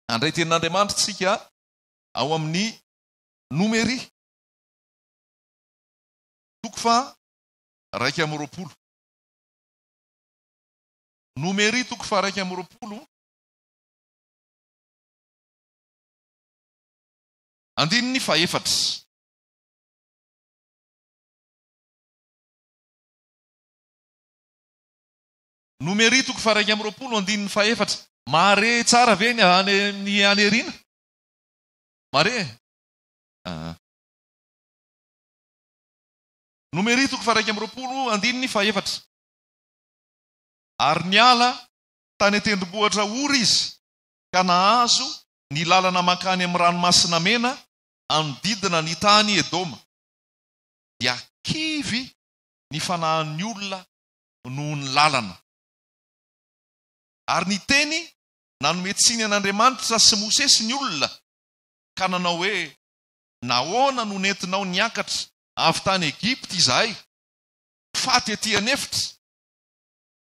Handray tenin'Andriamanitra isika ao amin'ny Nomery, toko faha 21. Nomery toko faha 21. Andininy fahefatra. Nomery toko faha 21 andininy fahefatra. Mahare tsara ve ny any ny any aoriana? Mahare e? Ah. Nomery toko faha 21 andininy fahefatra. Ary niala tany an-tendrombohitra Hora izy ka nahazo ny lalana mankany amin'ny Ranomasina Mena hanodidina ny tany Edoma. Dia kivy ny fanahin'ny olona noho ny lalana. Ary niteny nanome tsiny an'Andriamanitra sy Mosesy ny olona, ka nanao hoe, Nahoana no nentinao niakatra avy tany Egypta izahay, faty etỳ an'efitra?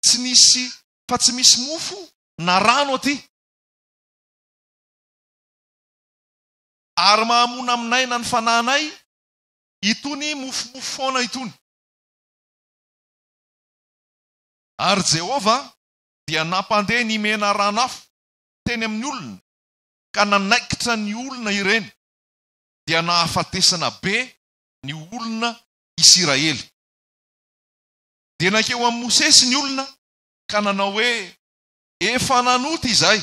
Tsy nisy, fa tsy misy mofo na rano atỳ. Ary mahamonamonaina ny fanahinay itony mofomofo foana itony. Ary Jehovah dia nampandeha ny menarana afo teny amin'ny olona, ka nanaikitra ny olona ireny, dia nahafatesana be ny olona Isiraely. Dia nankeo amin'i Mosesy ny olona ka nanao hoe, Efa nanota izahay,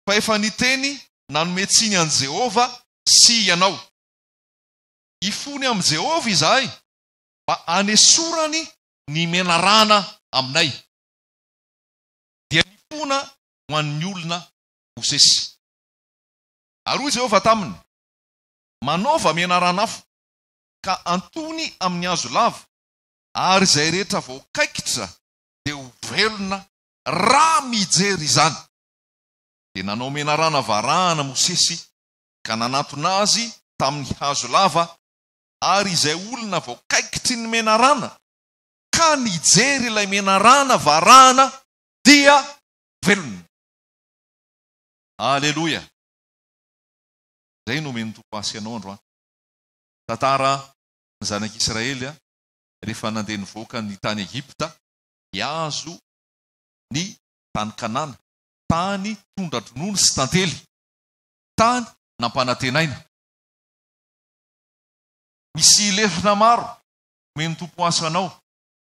fa efa niteny nanome tsiny an'i Jehovah sy ianao. Hifony amin'i Jehovah izahay mba hanesorany ny menarana aminay. Dia nifona ho an'ny olona Mosesy. Ary hoy Jehovah taminy, Manaova menaran'afo, ka antony amin'ny hazo lava, ary izay rehetra voakaikitra dia ho velona raha mijery izany. Dia nanao menarana varahana Mosesy ka nanantona azy tamin'ny hazo lava, ary izay olona voakaikitry ny menarana ka nijery ilay menarana varahana dia velona. Aleloia! Izay no omen'ny Tompo ahy sy anao androany. Tantara ny zanak'Israely rehefa nandeha nivoaka ny tany Egypta hihazo ny tany Kanana, tany tondra-dronono sy tantely, tany nampanantenaina. Misy lesona maro omen'ny Tompo ahy sy anao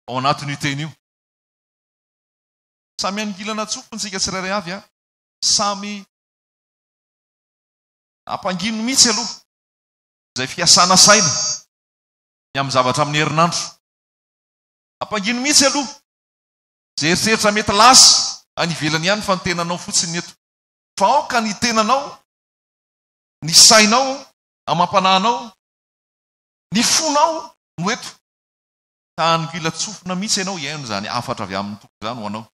ao anatin'io teny io. Samy haningilana tsofina isika tsirairay avy a. Samy ampangino mihitsy aloha izay fiasana saina ny amin'ny zavatra amin'ny herinandro. Ampangino mihitsy aloha izay eritreritra mety lasa any ivelany ihany fa ny tenanao fotsiny eto. Fa aoka ny tenanao, ny sainao amam-panahinao, ny fonao no eto. Ka hanongilan-tsofina mihitsy ianao hihaino izany hafatra avy amin'ny Tompo izany ho anao.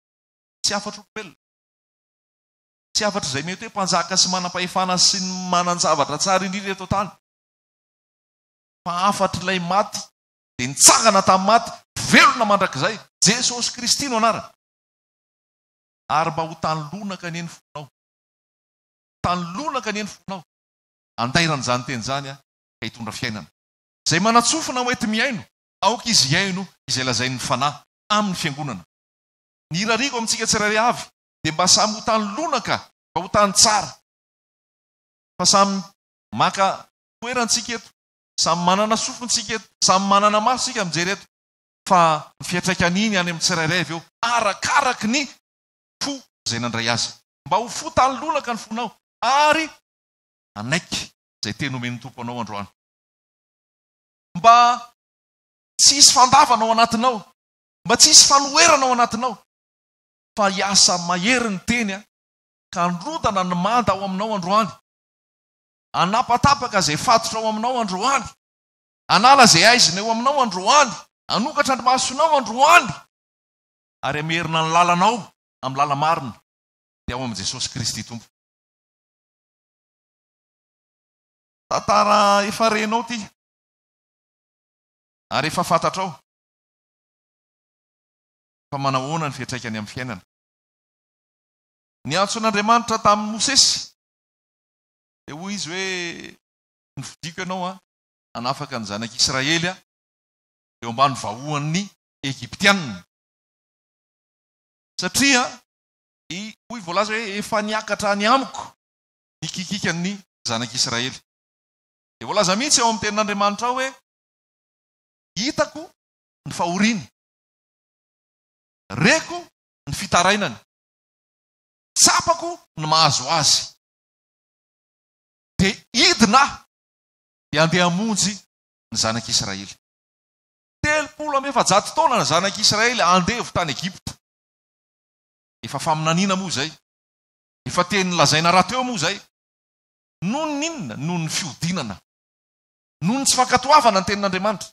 Tsy hafatr'olombelona. Tsy hafatra izay mety hoe mpanjaka sy manam-pahefana sy ny manan-javatra tsara indrindra eto an-tany. Fa hafatr'ilay maty dia nitsangana tamin'ny maty, velona mandrakizay. Jesosy Kristy no anarany. Ary mba ho tany lonaka anie ny fonao. Tany lonaka anie ny fonao. Andairan'izany teny izany aho ka hitondra fiainana. Izay manan-tsofina ho enti-mihaino, aoka izy hihaino izay lazain'ny Fanahy amin'ny fiangonana. Ny irariako amintsika tsirairay avy dia mba samy ho tany lonaka, mba ho tany tsara. Fa samy maka toerana isika eto, samy manana sofina isika eto, samy manana maso isika mijery eto. Fa ny fiantraikan'iny any amin'ny tsirairay avy eo, arakaraky ny fo izay nandray azy. Mba ho fo tany lonaka ny fonao, ary hanaiky izay teny omen'ny Tompo anao androany. Mba tsy hisy fandavana ao anatinao, mba tsy hisy fanoherana ao anatinao, fa hiasa mahery ny teny ka handrodana ny manda ao aminao androany, hanapatapaka izay fatotra ao aminao androany, hanala izay haizina eo aminao androany, hanokatra ny masonao androany, ary hamerina ny lalanao amin'ny lala-marina, dia ao amin'i Jesosy Kristy Tompo. Tantara efa renao ity ary efa fantatrao fa manahoana ny fiantraikany amin'ny fiainana. Niantso an'Andriamanitra tamin'i Mosesy. Dia hoy izy hoe, Nofidiko ianao an, hanafaka ny zanak'Israely eo ambany vahoan'ny Egyptiana. Satria, hoy voalaza hoe, efa niakatra any amiko ny kikikan'ny zanak'Israely. Dia voalaza mihitsy ao amin'ny tenin'Andriamanitra ao hoe, Hitako ny fahoriany, reko ny fitarainany, tsapako ny mahazo azy. Dia hidina aho, dia handeha hamonjy ny zanak'Israely. 430 taona ny zanak'Israely andevo tany Egypta. Efa faminaniana moa izay. Efa teny lazaina rahateo moa izay. Noho ny inona? Noho ny fihodinana. Noho ny tsy fankatoavana ny tenin'Andriamanitra.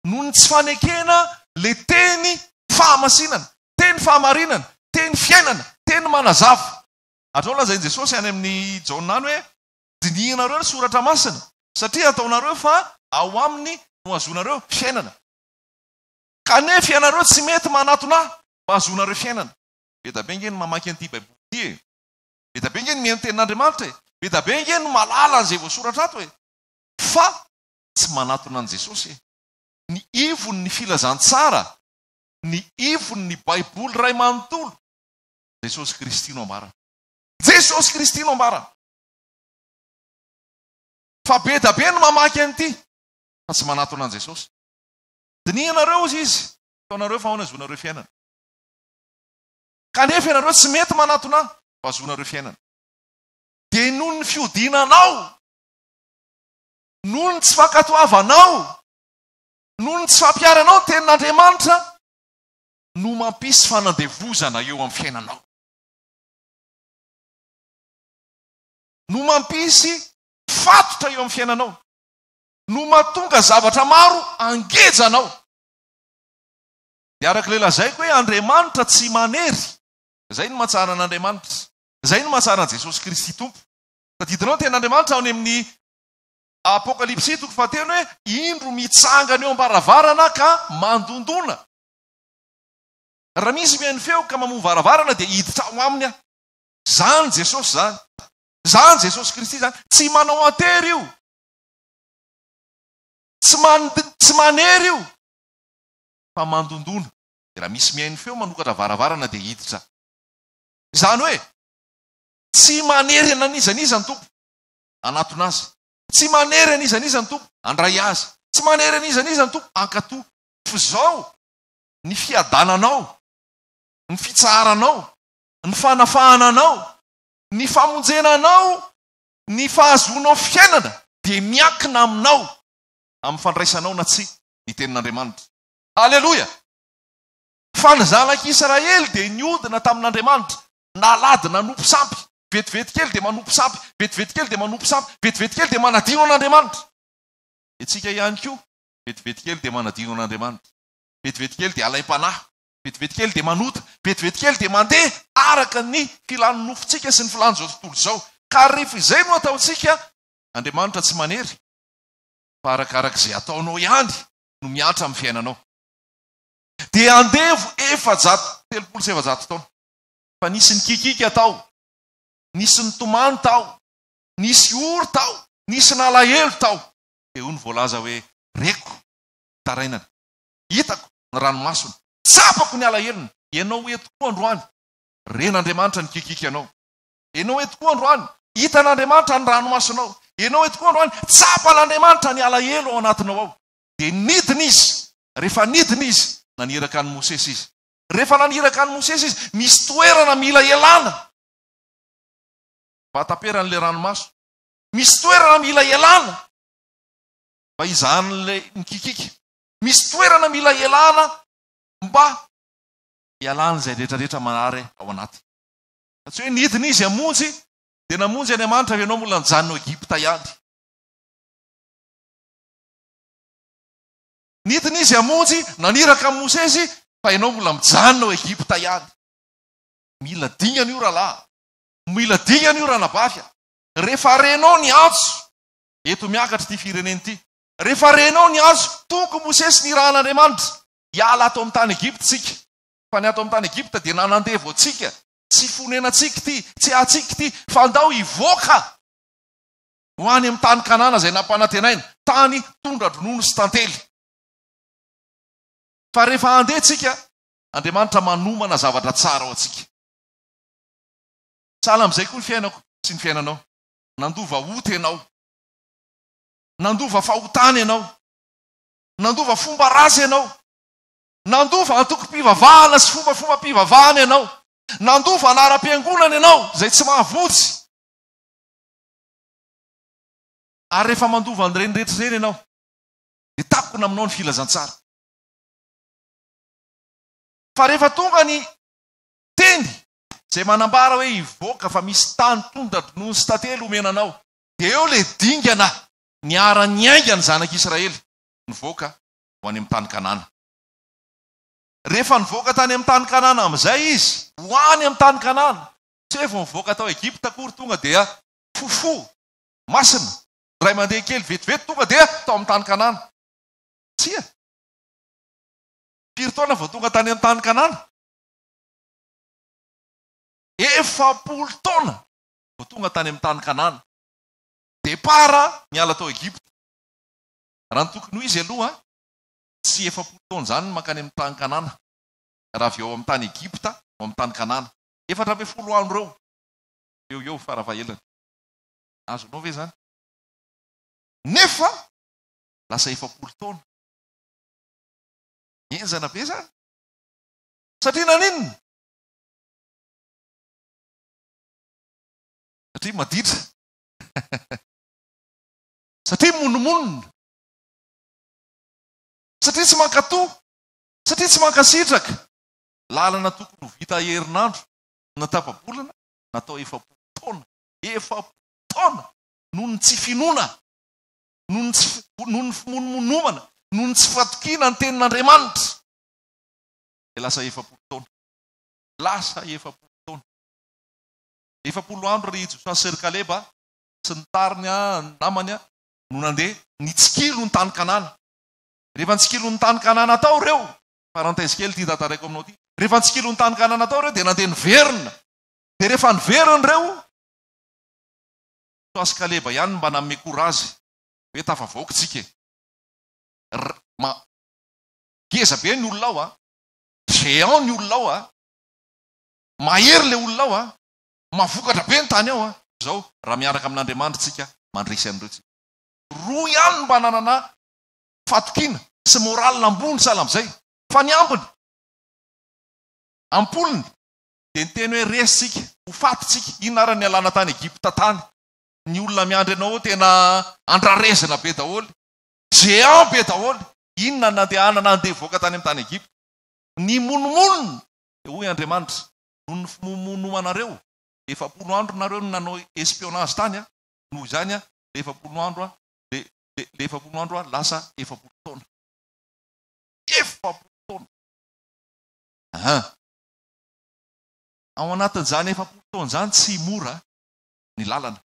Noho ny tsy fanekena ilay teny fahamasinana, teny fahamarinana, teny fiainana, teny manazava. Hatrao lazain'i Jesosy any amin'ny Jaona any hoe, Dinihinareo ny soratra masina, satria ataonareo fa ao aminy no hahazoanareo fiainana. Kanefa ianareo tsy mety manatona ahy mba hahazoanareo fiainana. Be da be ange ny mamaky an'ity Baiboly ity e! Be da be ange ny mihaino tenin'Andriamanitra e! Be da be ange ny mahalala an'izay voasoratra ato e! Fa tsy manatona an'i Jesosy e! Ny ivon'ny filazantsara, ny ivon'ny Baiboly iray manontolo, Jesosy Kristy no ambarany. Jesosy Kristy no ambarany. Fa be da be ny mamaky an'ity fa tsy manatona an'i Jesosy. Dinihinareo hozy izy, ataonareo fa ahoana azonareo fiainana. Kanefa ianareo tsy mety manatona ahy fa azonareo fiainana. Dia noho ny fihodinanao, noho ny tsy fankatoavanao, noho ny tsy fampiharanao ny tenin'Andriamanitra no mampisy fanandevozana eo amin'ny fiainanao. No mampisy fatotra eo amin'ny fiainanao. No mahatonga zavatra maro hangeja anao. Dia araka ilay lazaiko hoe Andriamanitra tsy manery. Izay no mahatsara an'Andriamanitra. Izay no mahatsara an'i Jesosy Kristy Tompo. Tadidinao ny tenin'Andriamanitra ao amin'ny Apokalypsy toko fahatelo hoe indro mitsangana eo am-baravarana ka mandondona. Raha misy mihaino feo ka mamoha varavarana dia hiditra ao aminy aho. Izany Jesosy izany. Izany Jesosy Kristy izany. Tsy manao an-tery io. Tsy man, tsy manery io. Fa mandondona. Dia raha misy mihaino feo manokatra varavarana dia hiditra. Izany hoe tsy manery an'iza n'iza ny Tompo hanatona azy. Tsy manery an'iza n'iza ny Tompo handray azy. Tsy manery an'iza n'iza ny Tompo hankatò. F'izao ny fiadananao, ny fitsaharanao, ny fanafahana anao, ny famonjena anao, ny fahazoanao fiainana dia miankina aminao, amin'ny fandraisanao na tsia ny tenin'Andriamanitra. Aleloia! Fa ny zanak'Israely dia niodina tamin'Andriamanitra, nalady nanompo sampy, vetivety kely dia manompo sampy, vetivety kely dia manompo sampy, vetivety kely dia manadino an'Andriamanitra. Isika ihany koa, vetivety kely dia manadino an'Andriamanitra. Vetivety kely dia alaim-panahy, vetivety kely dia manota, vetivety kely dia mandeha araka ny filan'ny nofontsika sy ny filan'izao tontolo izao. Ka rehefa izay no ataontsika, Andriamanitra tsy manery, fa arakaraka izay ataonao ihany no mihatra amin'ny fiainanao. Dia andevo 434 taona. Fa nisy nikikiaka tao, nisy nitomany tao, nisy ory tao, nisy nalahelo tao. Dia hoy ny voalaza hoe, Reko ny tarainany, hitako ny ranomasony, tsapako ny alahelony. Ianao eto koa androany, ren'Andriamanitra ny kikikanao. Ianao eto koa androany, hitan'Andriamanitra ny ranomasonao. Ianao eto koa androany, tsapan'Andriamanitra ny alahelo ao anatinao ao. Dia nidina Izy. Rehefa nidina Izy, naniraka an'i Mosesy Izy. Rehefa naniraka an'i Mosesy Izy, misy toerana mila ialana mba hataperan'ilay ranomaso. Misy toerana mila ialana mba hizahan'ilay mikikiaka. Misy toerana mila ialana mba hialan'izay rehetra rehetra marary ao anaty. Fa tsy hoe nidina izy hamonjy, dia namonjy Andriamanitra fa ianao mbola nijanona ao Egypta ihany. Nidina izy hamonjy, naniraka an'i Mosesy, fa ianao mbola mijanona ao Egypta ihany. Mila dingana io rahalahy. Mila dingana io ranabavy a. Rehefa renao ny antso, eto miakatra ity firenena ity. Rehefa renao ny antso, tonga Mosesy nirahan'Andriamanitra, hiala ato amin'ny tany Egypta isika. Fa ny ato amin'ny tany Egypta dia nanandevo antsika. Tsy fonenantsika ity, tsy antsika ity, fa andao hivoaka. Ho any amin'ny tany Kanana izay nampanantenaina, tany tondra-dronono sy tantely. Fa rehefa handeha tsika, Andriamanitra manomana zavatra tsara ho antsika. Sahala amin'izay koa ny fiainako sy ny fiainanao. Nandova ota ianao. Nandova fahotana ianao. Nandova fomba ratsy ianao. Nandova antokom-pivavahana sy fombafombam-pivavahana ianao. Nandova anaram-piangonana ianao izay tsy mahavonjy. Ary rehefa mandova an'ireny rehetra ireny ianao, dia takona aminao ny filazantsara. Fa rehefa tonga ny teny izay manambara hoe hivoaka fa misy tany tondra-dronono sy tantely homena anao, dia eo ilay dingana niara-niainga ny zanak'Israely nivoaka ho any amin'ny tany Kanana. Rehefa nivoaka tany amin'ny tany Kanana amin'izay izy, ho any amin'ny tany Kanana, tsy hoe vao nivoaka tao Egypta akory tonga dia fofo masina, indray mandeha kely vetivety tonga dia tao amin'ny tany Kanana. Tsia. Firy taona vao tonga tany amin'ny tany Kanana? 40 taona vao tonga tany amin'ny tany Kanana. Départ niala tao Egypta. Raha ny tokony ho izy aloha, tsy 40 taona izany ny mankany amin'ny tany Kanana, raha avy ao amin'ny tany Egypta ho amin'ny tany Kanana. 14 andro eo, eo ho eo farafahelany. Azonao ve izany? Nefa lasa 40 taona. Henjana be izany. Satria naninona? Satria maditra. Satria monomonona. Satria tsy mankatò. Satria tsy mankasitraka. Lalana tokony ho vita herinandro na tapa-bolana natao 40 taona. 40 taona! Noho ny tsy finoana, noho ny tsy, noho ny fimonomonomana, noho ny tsy fatokiana ny tenin'Andriamanitra. Dia lasa 40 taona. Lasa 40 taona. 40 andro ry Josoa sy ry Kaleba sy ny tariny, ny namany, no nandeha nitsikilo ny tany Kanana. Rehefa nitsikilo ny tany Kanana tao ireo, parenthèse kely ity tantaraiko aminao ity, rehefa nitsikilo ny tany Kanana tao ireo dia nandeha niverina. Dia rehefa niverina ireo, Josoa sy Kaleba ihany no mba nanome courage hoe tafavoaka tsika e. R, ma, ngeza be ny olona ao a, géant ny olona ao a, mahery ilay olona ao a, mahavokatra be ny tany ao a. Izao, raha miaraka amin'Andriamanitra tsika, mandresy an'ireo tsika. Roa ihany no mba nanana fatokiana sy morale ambony sahala amin'izay. Fa ny ambiny, am-polony, dia niteny hoe resy tsika, ho faty tsika, inona ary ny nialana tany Egypta tany? Ny olona miandry anao ao tena andrarezina be daholo, géant be daholo, inona ny nandehanana handeha hivoaka tany amin'ny tany Egypta? Nimonomonona, dia hoy Andriamanitra, noho ny fimonomonomanareo, 40 andro nareo no nanao espionnage tany an, noho izany an, le 40 andro an, le, le, le 40 andro an, lasa 40 taona. 40 taona. Ahan. Ao anatin'izany 40 taona izany tsy mora ny lalana.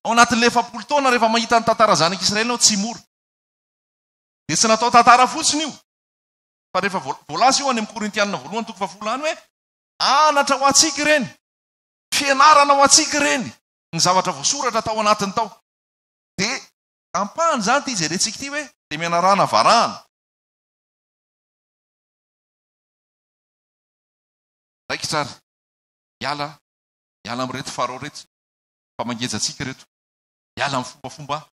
Ao anatin'ilay 40 taona rehefa mahita ny tantara zanak'Israely ianao tsy mora. Dia tsy natao tantara fotsiny io. Fa rehefa voalaza io any amin'ny Korintianina voalohany toko fahafolo any hoe anatra ho antsika ireny, fianarana ho antsika ireny, ny zavatra voasoratra tao anatiny tao. Dia ampahany izany ity jerentsika ity hoe dia mianarana varahana. Raikitra ary hiala, hiala amin'ireto farao ireto fa mangeja antsika ireto. Hiala amin'ny fombafomba,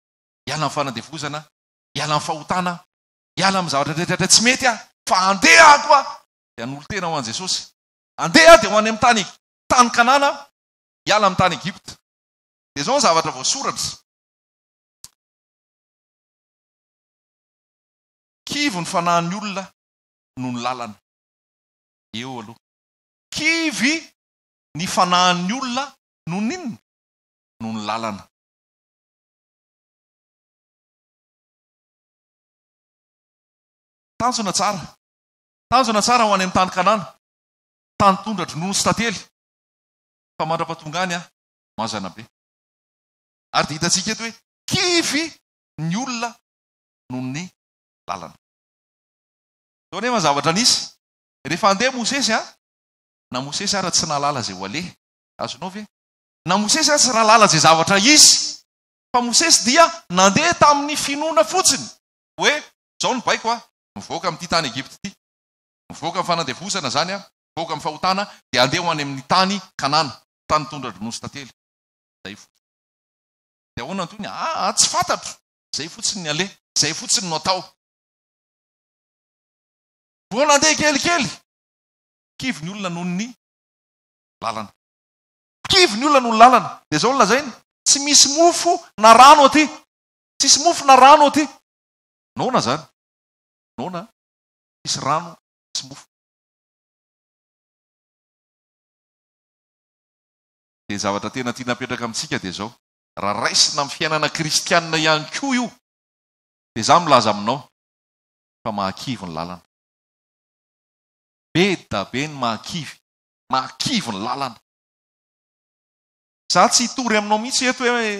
hiala amin'ny fanandevozana, hiala amin'ny fahotana, hiala amin'ny zavatra rehetra tsy mety aho fa handeha aho koa dia hanolo-tena ho an'i Jesosy. Handeha aho dia ho any amin'ny tany tany Kanana, hiala amin'ny tany Egypta. Dia izao ny zavatra voasoratra. Kivy ny fanahin'ny olona noho ny lalana. Eo aloha. Kivy ny fanahin'ny olona noho ny inona? Noho ny lalana. Tanjona tsara. Tanjona tsara ho any amin'ny tany Kanana. Tany tondra-dronono sy tantely. Fa mandra-pahatonga any, mazana be. Ary dia hitantsika eto hoe kivy ny olona noho ny lalana. Izao anefa ny zavatra nisy. Rehefa handeha Mosesy, na Mosesy ara tsy nahalala izay ho aleha. Azonao ve? Na Mosesy ara tsy nahalala izay zavatra hisy. Fa Mosesy dia nandeha tamin'ny finoana fotsiny hoe izao ny baiko a, mivoaka amin'ity tany Egypta ity, mivoaka amin'ny fanandevozana izany aho, mivoaka amin'ny fahotana dia handeha ho any amin'ny tany Kanana, tany tondra-dronono sy tantely. Izay fotsiny. Dia ahoana ny tohiny? Aa, tsy fantatro. Izay fotsiny ny aleha, izay fotsiny no atao. Vao nandeha kelikely, kivy ny olona noho ny lalana. Kivy ny olona noho ny lalana. Dia izao no lazainy, tsy misy mofo na rano aty. Tsisy mofo na rano aty. Noana izany. Noana, tsisy rano, tsisy mofo. Dia ny zavatra tena tiana apetraka amintsika dia izao, raha raisina amin'ny fiainana kristianina ihany koa io, dia izaho milaza aminao fa mahakivy ny lalana. Be da be ny mahakivy, mahakivy ny lalana. Izaho tsy hitory aminao mihitsy eto hoe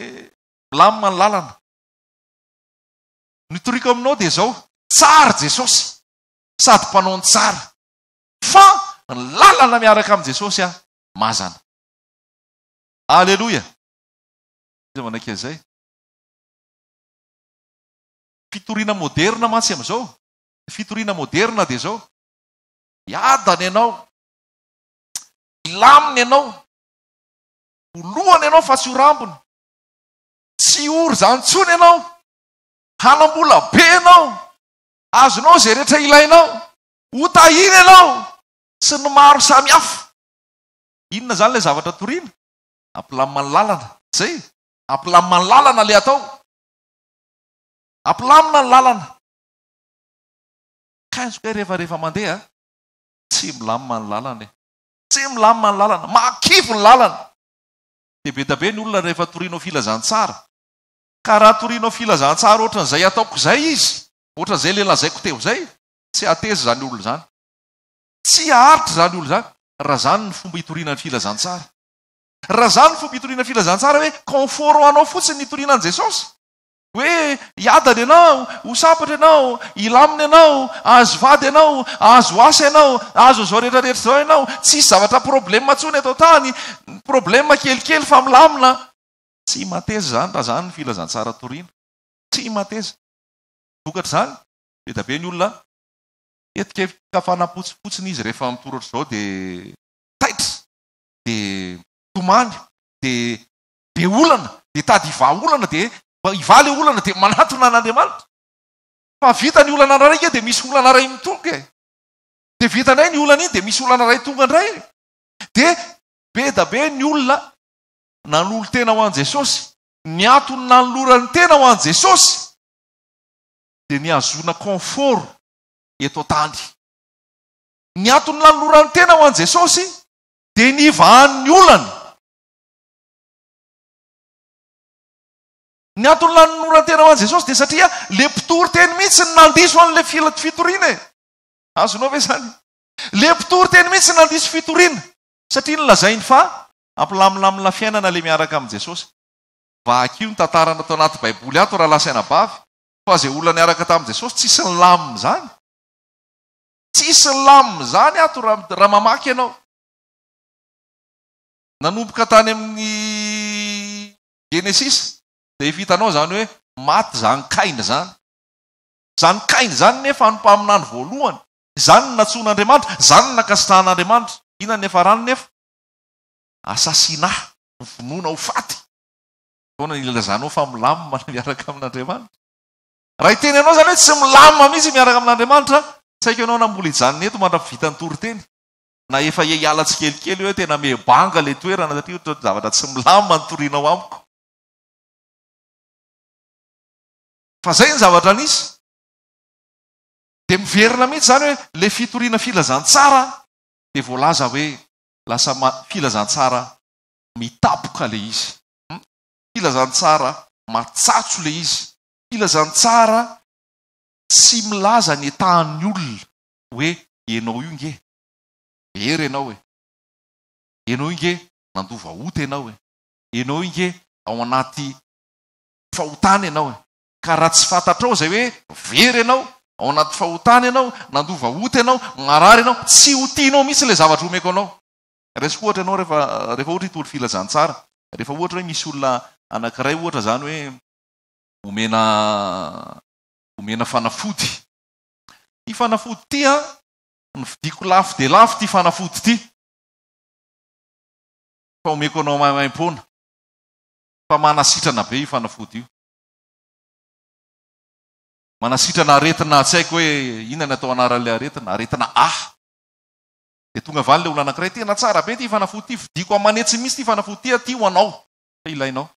milamina ny lalana. Ny toriko aminao dia izao, tsara Jesosy, sady mpanao ny tsara. Fa ny lalana miaraka amin'i Jesosy aho, mazana. Aleloia! Iza manaiky an'izay? Fitoriana moderina mantsy amin'izao. Ny fitoriana moderina dia izao, hiadana ianao, hilamina ianao, ho lohany ianao fa tsy ho rambony, tsy ory izany intsony ianao, hanam-bola be ianao, azonao izay rehetra ilainao, ho tahiana ianao, sy ny maro samihafa. Inona izany ilay zavatra toriana? Ampilamina ny lalana. Izay, ampilamina ny lalana ilay atao. Ampilamina ny lalana. Kainzo kay rehefa rehefa mandeha, tsy milamina ny lalana e. Tsy milamina ny lalana, mahakivy ny lalana. Dia be dia be ny olona rehefa torianao filazantsara. Ka raha torianao filazantsara ohatran'izay ataoko izay izy, ohatran'izay ilay lazaiko teo izay, tsy hahateza izany olona izany. Tsy haharitra izany olona izany raha izany ny fomba hitoriana ny filazantsara. Raha izany ny fomba hitoriana filazantsara hoe confort ho anao fotsiny ny hitoriana an'i Jesosy, hoe hiadana ianao, ho sambatra ianao, hilamina ianao, hahazo vady ianao, hahazo asa ianao, hahazo an'izao rehetra rehetra izao ianao, tsy hisy zavatra problème intsony eto an-tany, problème kelikely fa milamina. Tsy mateza izany raha izany ny filazantsara toriana. Tsy mateza. Vokatr'izany, be dia be ny olona Tetika fanampotsifotsiny izy rehefa mitory ohatr'izao dia taitra, dia tomany, dia be olana, dia tady hivaha olana, dia hivaha ilay olana dia manatona an'Andriamanitra. Fa vita ny olana iray ange dia misy olana iray mitonga e. Dia vita indray ny olana iny dia misy olana iray tonga indray e. Dia be da be ny olona nanolo-tena ho an'i Jesosy. Ny antony nanolorany tena ho an'i Jesosy dia ny hahazoana confort eto an-tany. Ny antony nanolorany tena ho an'i Jesosy dia ny hivahan'ny olana. Ny antony nanolorany tena ho an'i Jesosy dia satria le mpitory teny mihitsy no nandiso an'ilay fitoriana e. Azonao ve izany? Le mpitory teny mihitsy no nandiso fitoriana satria nolazainy fa hampilamina fiainana le miaraka amin'i Jesosy. Vakio ny tantarana ato anaty Baiboly ato rahalahy sy anabavy fa izay olona niaraka tamin'i Jesosy tsisy nilamina izany. Tsisy nilamina izany ato raha mamaky ianao. Nanomboka tany amin'ny Genesisy dia efa hitanao izany hoe maty izany Kaina izany. Izany Kaina izany nefa ny mpaminany voalohany. Izany no nantsoin'Andriamanitra, izany no nankasitrahan'Andriamanitra. Inona ny niafarany nefa? Assassinat, novonoina ho faty. Ahoana ny ilazanao fa milamina ny miaraka amin'Andriamanitra? Raha hiteny anao izany hoe tsy milamina mihitsy miaraka amin'Andriamanitra, tsy haiko ianao na mbola hijanona eto mandra-pivitan'ny toriteny, na efa hiala tsikelikely hoe tena mebanga ilay toerana satria ohatran'ny zavatra tsy milamina ny torianao amiko. Fa izay ny zavatra nisy. Dia miverina mihitsy izany hoe ilay fitoriana filazantsara dia voalaza hoe lasa filazantsara mitapoka ilay izy. Filazantsara matsatso ilay izy. Filazantsara tsy milaza ny etahan'ny olona hoe ianao io nge very ianao e, ianao io nge nandova ota ianao e, ianao io nge ao anaty fahotana ianao e. Ka raha tsy fantatrao izay hoe very ianao, ao anaty fahotana ianao, nandova ota ianao, marary ianao, tsy ho tianao mihitsy ilay zavatra omeko anao. Raisiko ohatra ianao rehefa rehefa ohatra hitory filazantsara, rehefa ohatra hoe misy olona anankiray ohatra izany hoe. Omena omena fanafody. Ity fanafody ity an, novidiako lafo dia lafo ity fanafody ity. Fa omeko anao maimaimpoana. Fa manasitrana be io fanafody io. Manasitrana aretina tsy haiko hoe inona ny atao anaran'ilay aretina, aretina A. Dia tonga avy any ilay olona anankiray, tena tsara be ity fanafody ity, vidiako aman'hetsy mihitsy ity fanafody ity, aty ho anao fa ilainao.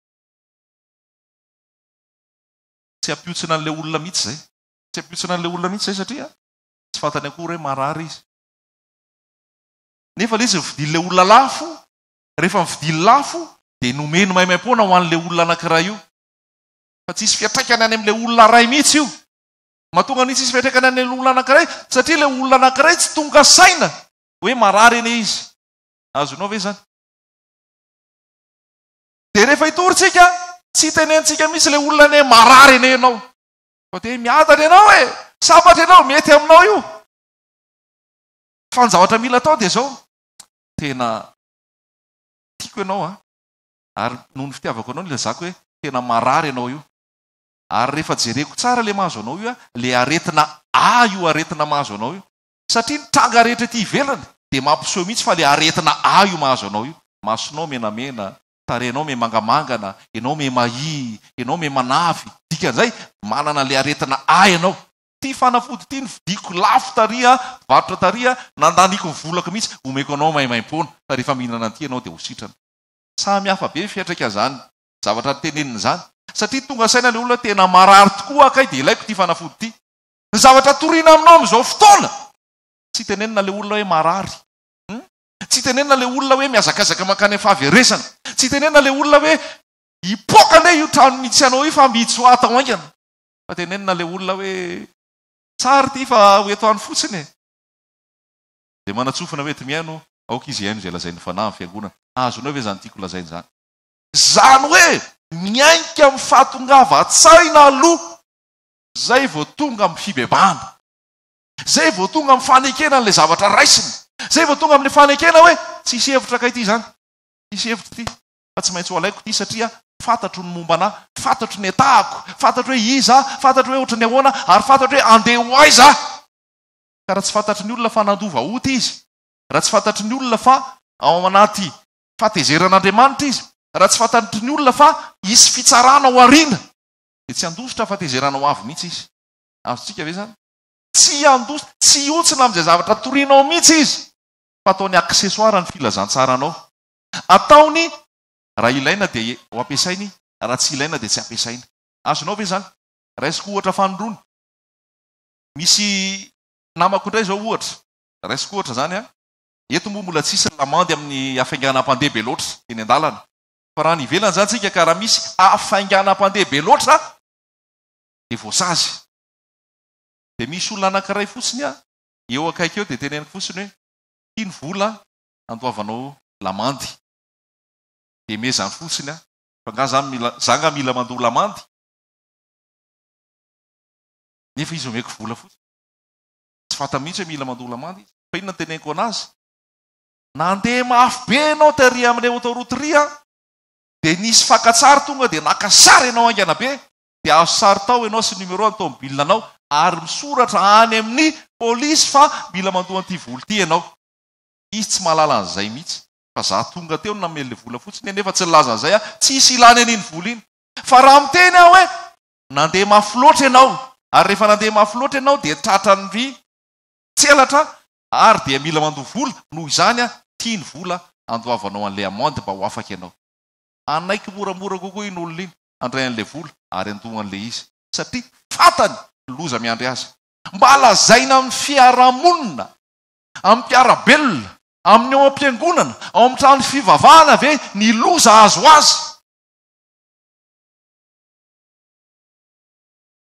Tsy hampihontsina an'ilay olona mihitsy izay. Tsy hampihontsina an'ilay olona mihitsy izay satria tsy fantany akory hoe marary izy. Nefa ilay izy nividian'ilay olona lafo, rehefa nividiany lafo dia nomeny maimaimpoana ho an'ilay olona anankiray io. Fa tsy hisy fiantraikany any amin'ilay olona iray mihitsy io. Mahatonga an'io tsy hisy fiantraikany any amin'ilay olona anankiray satria ilay olona anankiray tsy tonga saina hoe marary anie izy. Azonao ve izany? Dia rehefa hitory tsika, tsy tenenitsika mihitsy ilay olona anie marary anie ianao. Fa dia miadana ianao e! Sambatra ianao, mety aminao io. Fa ny zavatra mila atao dia izao, tena tiako ianao an, ary noho ny fitiavako anao no ilazako hoe tena marary ianao io. Ary rehefa jereko tsara ilay mahazo anao io an, ilay aretina A io aretina mahazo anao io. Satria ny tranga rehetra ety ivelany dia mampiseho mihitsy fa ilay aretina A io mahazo anao io. Masonao menamena, tarehinao miha-mangamangana, ianao miha-mahia, ianao miha-manavy. Dikan'izay, manana ilay aretina A ianao. Ity fanafody ity novidiako lafo tary an, mpivarotra tary an, nandaniako ny volako mihitsy, omeko anao maimaimpoana, fa rehefa mihinana an'ity ianao dia ho sitrana. Samy hafa be ny fiantraikan'izany zavatra tenenina izany, satria tonga saina ilay olona hoe tena marary tokoa aho kay dia ilaiko ity fanafody ity. Ny zavatra toriana aminao amin'izao fotoana, tsy tenenina ilay olona hoe marary. Hum? Tsy tenenina ilay olona hoe mihazakazaka mankany amin'ny fahaverezana. Tsy tenenina ilay olona hoe hipoaka anie io trano misy anao io fa mitsoaha atao haingana. Fa tenenina ilay olona hoe tsara ity fa ho eto any fotsiny e. Dia manatsofina hoe enti-mihaino, aoka izy hihaino izay lazain'ny Fanahy amin'ny fiangonana. Azonao ve izany tiako lazaina izany? Izany hoe miainga amin'ny fahatongavan-tsaina aloha Zay vao tonga amin'ny fibebahana. Zay vao tonga amin'ny fanekena an'ilay zavatra raisina. Zay vao tonga amin'ilay fanekena hoe tsisy hevitra kay ity izany. Tsisy hevitra ity fa tsy maintsy ho alaiko ity satria fantatro ny momba anà, fantatro ny etahako, fantatro hoe iza aho, fantatro hoe ohatran'ny ahoana ary fantatro hoe andeha ho aiza aho. Ka raha tsy fantatry ny olona fa nandova ota izy, raha tsy fantatry ny olona fa ao anaty fahatezeran'Andriamanitra izy, raha tsy fantatry ny olona fa hisy fitsarana ao aoriana, dia tsy handositra fahatezerana ho avy mihitsy izy. Azontsika ve izany? Tsy handositra, tsy hihontsina amin'izay zavatra torianao mihitsy izy, fa ataony accessoire ny filazantsaranao. Ataony, raha ilaina dia ho ampiasainy, raha tsy ilaina dia tsy ampiasainy. Azonao ve izany? Raisiko ohatra fanindroany. Misy namako indray izao ohatra, raisiko ohatra izany an, eto moa mbola tsisy ny lamandy amin'ny hafainganam-pandeha be loatra eny an-dalana. Fa raha any ivelany izany tsika ka raha misy hafainganam-pandeha be loatra dia voasazy. Dia misy olona anankiray fotsiny a, eo akaiky eo dia teneniko fotsiny hoe ity ny vola andoavanao lamandy. Dia mezany fotsiny aho. Fa nga za mila, za nga mila mandoa lamandy? Nefa izy omeko vola fotsiny. Tsy fantany mihitsy hoe mila mandoa lamandy izy. Fa inona no teneniko anazy? Nandeha mafy be ianao tery amin'ilay autoroute ry an! Dia nisy fakan-tsary tonga dia naka sary ianao haingana be, dia azo sary tao ianao sy numéro ny tomobile anao ary misoratra any amin'ny polisy fa mila mandoa an'ity vola ity ianao. Izy tsy mahalala an'izay mihitsy fa za tonga teo no namely ilay vola fotsiny nefa tsy nilaza an'izay aho, tsisy ilany an'iny vola iny. Fa raha miteny aho hoe nandeha mafy loatra ianao ary rehefa nandeha mafy loatra ianao dia tratran'ny tselatra ary dia mila mandoa vola, noho izany a, tia ny vola andoavanao an'ilay amende mba ho afaka ianao. Hanaiky moramora kokoa iny olona iny handray an'ilay vola ary handoa an'ilay izy satria fantany ny loza miandry azy. Mba lazaina amin'ny fiarahamonina, amin'ny mpiara-belona, amin'ny ao am-piangonana, ao amin'ny trano fivavahana ve ny loza hahazo azy?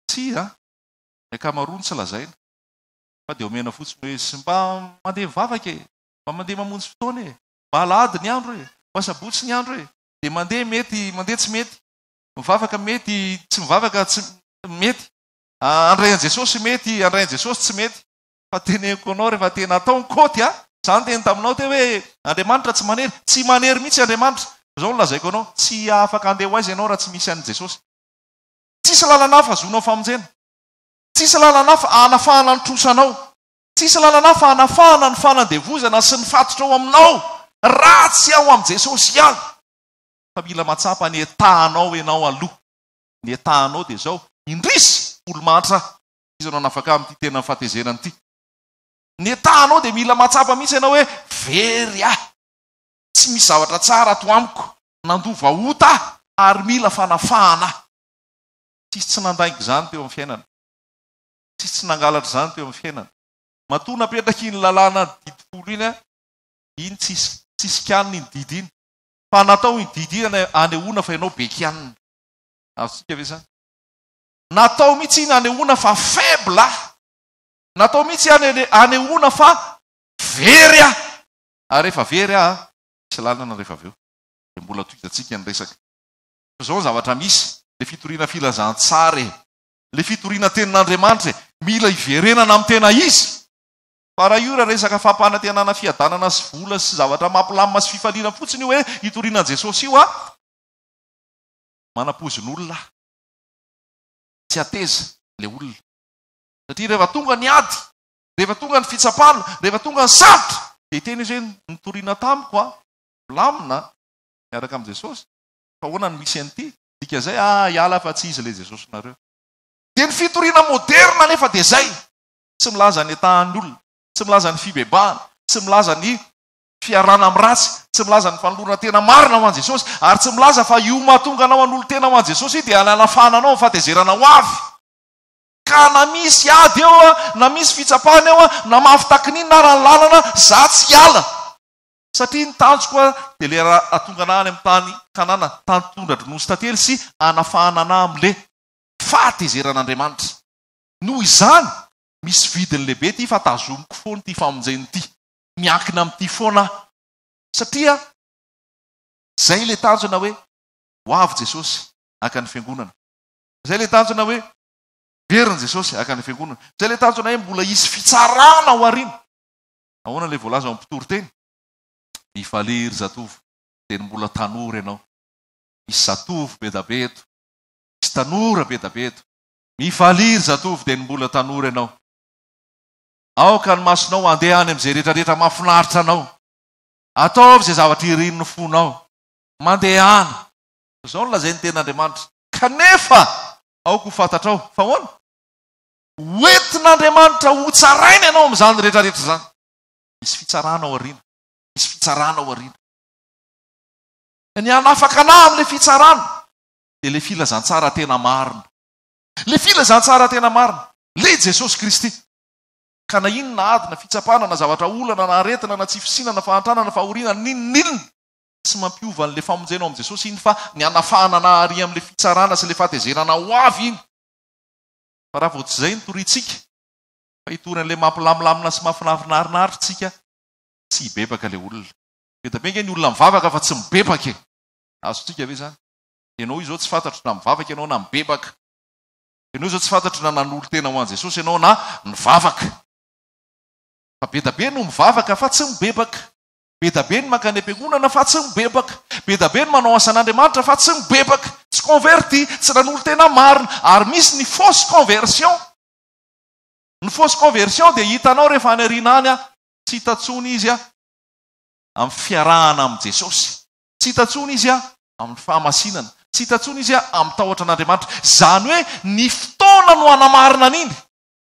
Tsia, ny ankamaroany tsy lazaina. Fa dia omena fotsiny hoe sy mba mandeha mivavaka e, mba mandeha mamonjy fotoana e, mba alahady ny andro e, mba sabotsy ny andro e, dia mandeha mety, mandeha tsy mety, mivavaka mety, tsy mivavaka tsy mety, handray an'i Jesosy mety, handray an'i Jesosy tsy mety. Fa teneniko anao rehefa tena atao ny kaoty a, za niteny taminao teo hoe Andriamanitra tsy manery, tsy manery mihitsy Andriamanitra. Izao no lazaiko anao, tsy afaka handeha ho aiza ianao raha tsy misy an'i Jesosy. Tsisy lalana hafa ahazoanao famonjena. Tsisy lalana hafa hanafahana ny trosanao. Tsisy lalana hafa hanafahana ny fanandevozana sy ny fatotra ao aminao raha tsy ao amin'i Jesosy ihany. Fa mila mahatsapa ny état-nao ianao aloha. Ny état-nao dia izao, indrisy, olo-mahantra aho. Iza no hanafaka ahy amin'ity tenan'ny fahatezerana ity? Ny état-nao dia mila mahatsapa mihitsy ianao hoe very aho. Tsy misy zavatra tsara ato amiko. Nandova ota aho ary mila fanafahana aho. Tsisy tsy nandainga izany teo amin'ny fiainana. Tsisy tsy nangalatra izany teo amin'ny fiainana. Matoa napetraka iny lalàna didy folo iny, iny tsisy tsisy kianina iny didy iny. Fa natao iny didy iny hanehoana fa ianao be kianina. Azontsika ve izany? Natao mihitsy iny hanehoana fa faible aho. Natao mihitsy hanehoana fa very aho. Ary rehefa very aho, misy lalana rehefa avy eo. Dia mbola tohizantsika ny resaka. Fa izao ny zavatra misy, ilay fitoriana filazantsara e! Ilay fitoriana tenin'Andriamanitra e! Mila hiverenana amin'ny tena izy. Fa raha io raha resaka fampanantenana fiadanana sy vola sy zavatra mampilamina sy fifaliana fotsiny io hoe hitoriana an'i Jesosy io a! Manampoizin'olona tsy hateza ilay olona. Satria rehefa tonga ny ady, rehefa tonga ny fitsapana, rehefa tonga ny sarotra, dia hiteny izy hoe nitoriana tamiko a! Milamina miaraka amin'i Jesosy. Fa ahoana no misy an'ity? Dikan'izay, ah, hiala fa tsy izy ilay Jesosinareo. Dia ny fitoriana moderina anefa dia izay. Tsy milaza ny etahan'ny olona, tsy milaza ny fibebahana, tsy milaza ny fiarahana amin'ny ratsy, tsy milaza ny fanolorana tena marina ho an'i Jesosy, ary tsy milaza fa io mahatonga anao hanolo-tena ho an'i Jesosy io dia hanafahana anao amin'ny fahatezerana ho avy. Ka na misy ady eo, na misy fitsapana eo, na mafy takininona ara ny lalana, za tsy hiala. Satria ny tanjoko dia le hahatonga anah any amin'ny tany Kanana, tany tondra-dronono sy tantely sy hanafahana anah amin'le fahatezeran'Andriamanitra. Noho izany, misy vidiny lehibe ity fa tazomiko foana ity famonjena ity. Miankina amin'ity foana aho. Satria izay ilay tanjona hoe ho avy Jesosy haka ny fiangonana. Izay ilay tanjona hoe hiverina Jesosy haka ny fiangonana. Izay ilay tanjona hoe mbola hisy fitsarana ao aoriana. Ahoana ilay voalaza ao amin'ny mpitoriteny? Mifalia ry zatovo, dia ny mbola tanora ianao. Misy zatovo be da be eto. Misy tanora be da be eto. Mifalia ry zatovo, dia ny mbola tanora ianao. Aoka ny masonao handeha any amin'izay rehetra rehetra mahafinaritra anao. Ataovy izay zavatra irin'ny fonao. Mandehana. Izao no lazain'ny Tenin'Andriamanitra. Kanefa, aoka ho fantatrao fa ahoana? Ho entin'Andriamanitra hotsaraina ianao amin'izany rehetra rehetra izany. Misy fitsarana ao aoriana. Misy fitsarana ao aoriana. Ny hanafaka anà amin'ilay fitsarana dia ilay filazantsara tena marina. Ilay filazantsara tena marina. Ilay Jesosy Kristy. Ka na inona ady, na fitsapana, na zavatra olana, na aretina, na tsy fisiana, na fahantrana, na fahoriana, n'inon'inona, tsy mampiova an'ilay famonjena ao amin'i Jesosy iny fa ny hanafahana anà àry amin'ilay fitsarana sy ilay fahatezerana ho avy iny. Fa raha vao tsy izay no toriantsika, fa hitory an'ilay mampilamilamina sy mahafinarinarinaritra tsika, tsy hibebaka ilay olona. Be dia be ange ny olona mivavaka fa tsy mibebaka e! Azontsika ve izany? Ianao izao tsy fantatro na mivavaka ianao na mibebaka. Ianao izao tsy fantatro na nanolo-tena ho an'i Jesosy ianao na nivavaka. Fa be dia be no mivavaka fa tsy mibebaka. Be da be ny mankany am-piangonana fa tsy mibebaka. Be da be ny manao asan'Andriamanitra fa tsy mibebaka. Tsy converti, tsy nanolo-tena marina. Ary misy ny fausse conversion. Ny fausse conversion dia hitanao rehefa any aoriana any, tsy hita intsony izy amin'ny fiarahana amin'i Jesosy. Tsy hita intsony izy amin'ny fahamasinana. Tsy hita intsony izy amin'ny tahotra an'Andriamanitra. Izany hoe ny fotoana no hanamarina an'iny.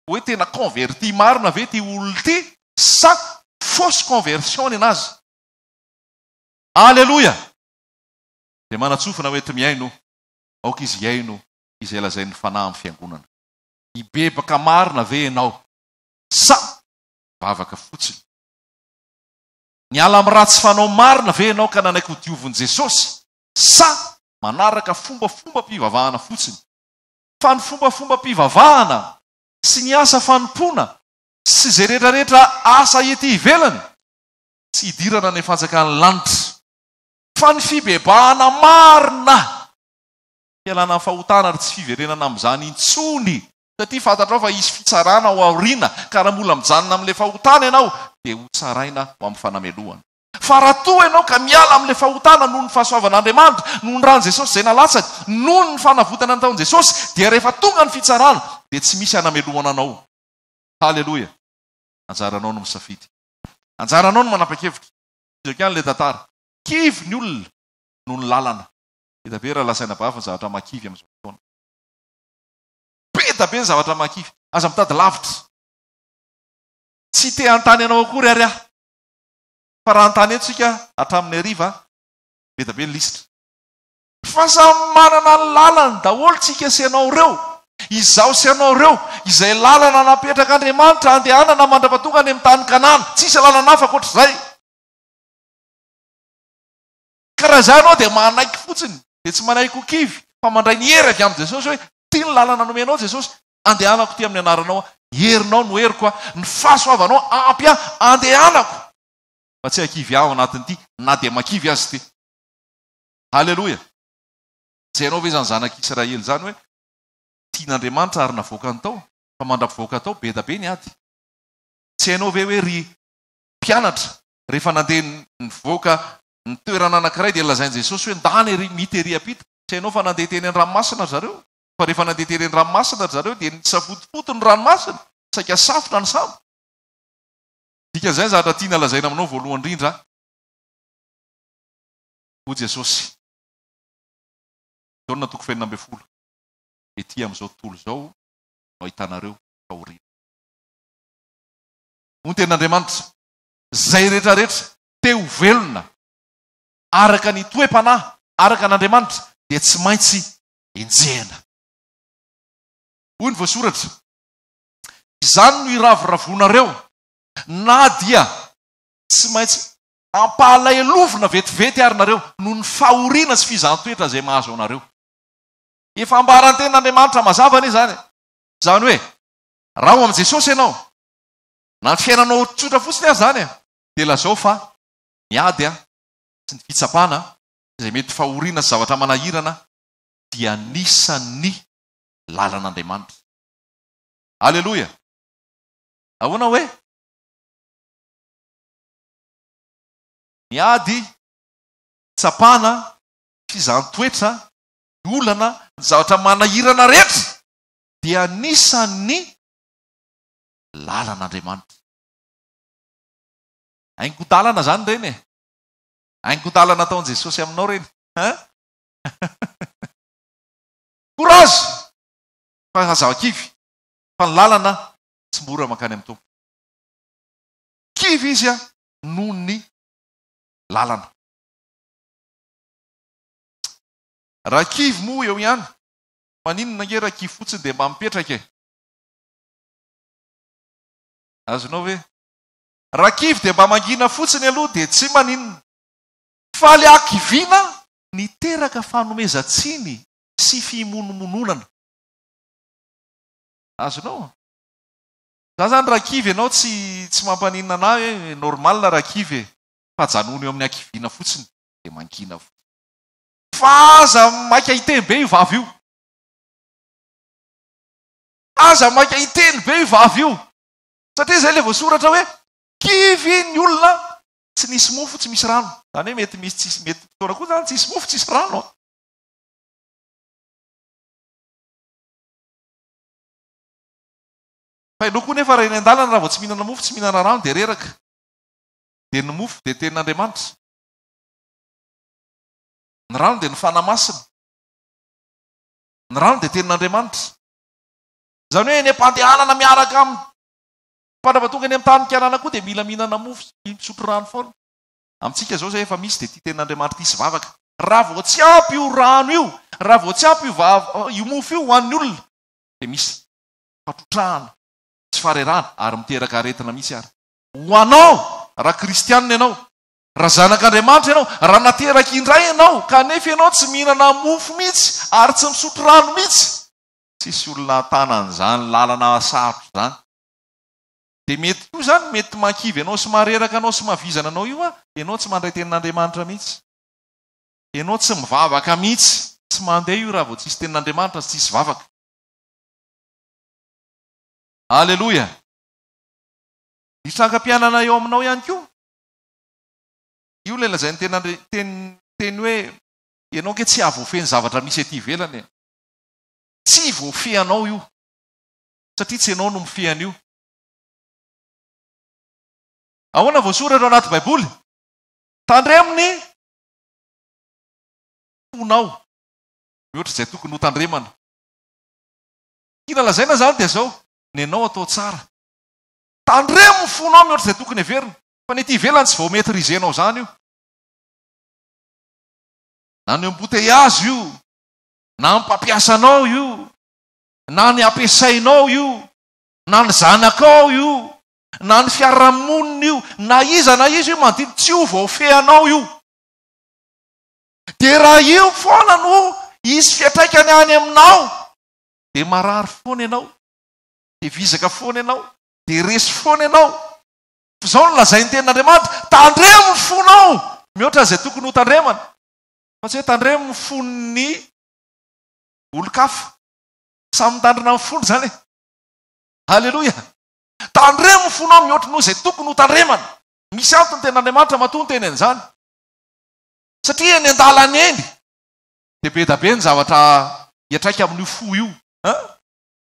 Hoe tena converti marina ve ity olona ity sa fausse conversion nenazy? Aleloia! Dia manatsofina hoe enti-mihaino, aoka izy hihaino izay lazain'ny Fanahy amin'ny fiangonana. Hibebaka marina ve ianao sa hivavaka fotsiny? Niala amin'ny ratsy fanao marina ve ianao ka nanaiky hodiovin'i Jesosy sa manaraka fombafombam-pivavahana fotsiny? Fa ny fombafombam-pivavahana sy ny asa fanompoana sy izay rehetrarehetra asa ety ivelany tsy hidirana any fanjakan'ny lanitra. Fa ny fibebahana marina, fialana amin'ny fahotana ary tsy fiverenana amin'izany intsony, satria fantatrao fa hisy fitsarana ao aoriana, ka raha mbola mijanona amin'ilay fahotana ianao dia hotsaraina ho amin'ny fanamelohana. Fa raha toa ianao ka miala amin'ilay fahotana noho ny fahasoavan'Andriamanitra, noho ny ran'i Jesosy izay nalatsany, noho ny fanavotana nataon'i Jesosy, dia rehefa tonga ny fitsarana, dia tsy misy hanamelohana anao. Haleloia! Anjaranao no misafidy. Anjaranao no manapa-kevitra. Tohizako ihany ilay tantara. Kivy ny olona noho ny lalana. Be dia be raha lazaina bavy ny zavatra mahakivy amin'izao fotoana. Be dia be ny zavatra mahakivy. Aza mitady lavitra. Tsy te hanontany anao akory ary aho. Fa raha hanontany eto isika hatramin'ny hariva, be dia be ny lisitra. Fa samy manana ny lalany daholo tsika sy ianao ireo. Izaho sy ianao ireo, izay lalana napetrak'Andriamanitra handehanana mandra-pahatonga any amin'ny tany Kanana. Tsisy lalana hafa ankoatr'izay. Ka raha izaho ianao dia manaiky fotsiny, dia tsy manaiky ho kivy, fa mandray ny hery avy amin'i Jesosy hoe, ity ny lalana nomenao Jesosy, andehanako ity amin'ny anaranao aho, herinao no heriko aho, ny fahasoavanao ampy ahy, andehanako. Fa tsy hahakivy ahy ao anatin'ity, na dia makivy aza ity. Aleloia! Tsy hainao ve izany zanak'Israely izany hoe tian'Andriamanitra ary navoakany tao, fa mandra-pivoaka tao be da be ny ady. Tsy hainao ve hoe ry mpianatra rehefa nandeha nivoaka ny toerana anankiray dia nolazain'i Jesosy hoe ndana ery mita ery ampita. Tsy hainao fa nandeha teny an-dranomasina ry zareo? Fa rehefa nandeha teny an-dranomasina ry zareo dia nisafotofoto ny ranomasina, saika safotra ny sambo. Dikan'izay ny zavatra tiana lazaina aminao voalohany indrindra, hoy Jesosy, Jaona toko fahenina ambin'ny folo, Ety amin'izao tontolo izao no ahitanareo fahoriana. Hoy ny tenin'Andriamanitra, Izay rehetra rehetra te ho velona araka ny toe-panahy araka an'Andriamanitra dia tsy maintsy enjehina. Hoy ny voasoratra, Izany no iravoravoanareo na dia tsy maintsy ampahalahelovina vetivety ary nareo noho ny fahoriana sy fizahan-toetra izay mahazo anareo. Efa ambaran'ny tenin'Andriamanitra mazava anie izany e. Izany hoe, raha ao amin'i Jesosy ianao, na ny fiainanao tsotra fotsiny aza izany e, dia lazao fa ny ady sy ny fitsapana, izay mety fahoriana sy zavatra manahirana, dia anisan'ny lalan'Andriamanitra. Aleloia! Ahoana hoe? Ny ady, fitsapana, fizahan-toetra, ny olana, ny zavatra manahirana rehetra dia anisan'ny lalan'Andriamanitra. Haingon-dalana izany ireny e! Haingon-dalana ataon'i Jesosy aminao ireny. Hein? Courage! Fa aza kivy, fa ny lalana tsy mora mankany amin'ny Tompo. Kivy izy noho ny lalana. Raha kivy moa eo ihany, maninona ange raha kivy fotsiny dia mba mipetraka e? Azonao ve? Raha kivy dia mba mangina fotsiny aloha dia tsy maninona. Fa le hakiviana niteraka fanomezan-tsiny sy fimonomononana. Azonao? Za zany raha kivy ianao tsy tsy mampaninona anah hoe normal raha kivy e, fa ajanony eo amin'ny hakiviana fotsiny dia mangina fotsiny. Fa aza maika hiteny be io vava io. Aza maika hiteny be io vava io. Satria izay ilay voasoratra hoe kivy ny olona tsy nisy mofo tsy misy rano. Izany hoe mety misy tsisy mety fotoana koa izany tsisy mofo tsisy rano. Fa ianao koa nefa raha eny an-dalana raha vao tsy mihinana mofo tsy mihinana rano dia reraka. Dia ny mofo dia tenin'Andriamanitra. Ny rano dia ny Fanahy Masina. Ny rano dia tenin'Andriamanitra. Izany hoe eny am-pandehanana miaraka amin'ny mpandrava tonga eny amin'ny tany Kanana koa dia mila mihinana mofo sy misotro rano foana. Amintsika izao izay efa misy dia ity tenin'Andriamanitra ity sy vavaka. Raha vao tsy ampy io rano io, raha vao tsy ampy io vava, io mofo io ho an'ny olona dia misy fatrotrahana sy faharerahana ary miteraka aretina mihitsy ary. Ho anao, raha kristianina ianao, raha zanak'Andriamanitra ianao, raha nateraka indray ianao, kanefa ianao tsy mihinana mofo mihitsy ary tsy misotro rano mihitsy, tsisy olona hahatana an'izany lalana sarotra izany. Dia mety koa izany, mety mahakivy anao sy mahareraka anao sy mahavizana anao io, ianao tsy mandray tenin'Andriamanitra mihitsy. Ianao tsy mivavaka mihitsy. Tsy mandeha io raha vao tsisy tenin'Andriamanitra sy tsisy vavaka. Aleloia! Ny trangam-piainana eo aminao ihany koa. Io ilay lazain'ny tena teny teny hoe ianao ange tsy hahavoafehy ny zavatra misy ety ivelany e. Tsy voafehinao io. Satria tsy ianao no mifehy an'io. Ahoana voasoratra ao anaty Baiboly? Tandremo ny fonao mihoatra izay tokony ho tandremana. Tiana lazaina izany dia izao, ny anao atao tsara. Tandremo ny fonao mihoatra izay tokony heverina. Fa ny ety ivelany tsy vao maitriser-nao izany io. Na ny embouteillage io, na ny mpampiasa anao io, na ny ampiasainao io, na ny zanakao io, na ny fiarahamonina io, na iza na iza io manodidina, tsy ho voafehinao io. Dia raha io foana no hisy fiantraikany any aminao, dia marary foana ianao, dia vizaka foana ianao, dia resy foana ianao. Fa izao no lazain'ny tenin'Andriamanitra, tandremo ny fonao mihoatra izay tokony ho tandremana. Fa tsy hoe tandremo ny fon'ny olon-kafa. Samy mitandrina ny fony izany e. Aleloia. Tandremo ny fonao mihoatra noho izay tokony ho tandremana. Misy antony tenin'Andriamanitra matoa niteny an'izany. Satria eny an-dalana eny dia be da be ny zavatra hiatraika amin'io fo io. Hein?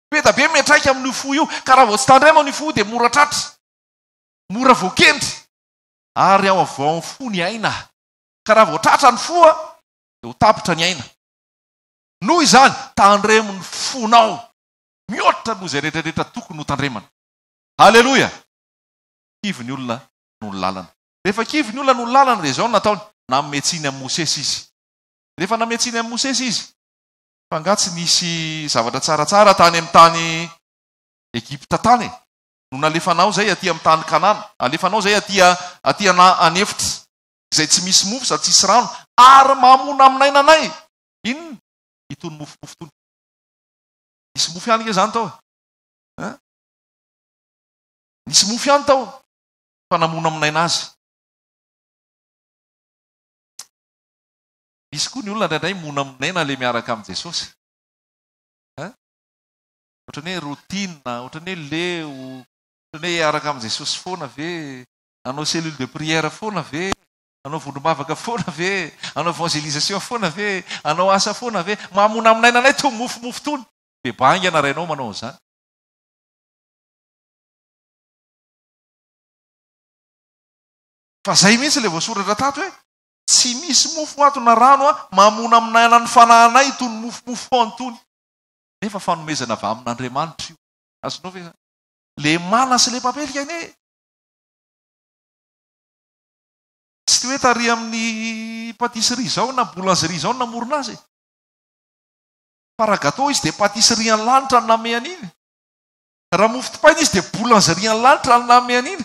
Be da be miatraika amin'io fo io. Ka raha vao tsy tandremana io fo io dia mora tratra. Mora voakendry. Ary ao avy ao amin'ny fo ny aina. Ka raha vao tratra ny fo dia ho tapitra ny aina. Noho izany, tandremo ny fonao mihoatra noho izay rehetra rehetra tokony ho tandremana. Aleloia! Kivy ny olona noho ny lalana. Rehefa kivy ny olona noho ny lalana dia izao no nataony, nanome tsiny an'i Mosesy izy. Rehefa nanome tsiny an'i Mosesy izy, fa angaha tsy nisy zavatra tsaratsara tany amin'ny tany Egypta tany e? No nalefanao izay aty amin'ny tany Kanana, alefanao izay aty aty an'efitra, izay tsy misy mofo sady tsisy rano, ary mamonamonaina anay. Inona? Itony mofomofo itony. Nisy mofo ihany nge izany tao e. Hein? Nisy mofo ihany tao fa namonamonaina azy. Misy koa ny olona indraindray monamonaina ilay miaraka amin'i Jesosy. Hein? Ohatran'ny hoe routine, ohatran'ny hoe leo, ohatran'ny hoe hiaraka amin'i Jesosy foana ve? Hanao cellule de prière foana ve? Hanao vondrom-bavaka foana ve? Hanao evangelisation foana ve? Hanao asa foana ve? Mahamonamonaina anay itony mofomofo itony. Dia baingana rainao manao an'izany. Fa izay mihitsy ilay voasoratra tato hoe tsy misy mofo ato na rano a, mahamonamonaina ny fanahinay itony mofomofo foana itony. Nefa fanomezana avy amin'Andriamanitra io. Azonao ve izany? Le mana sy le papelika anie tsy hoe tary amin'ny pâtisserie izao na boulangerie izao no namorona azy e. Fa raha gâteau izy dia pâtisserie an'ny lanitra no nanome an'iny. Raha mofo dipaina izy dia boulangerie an'ny lanitra no nanome an'iny.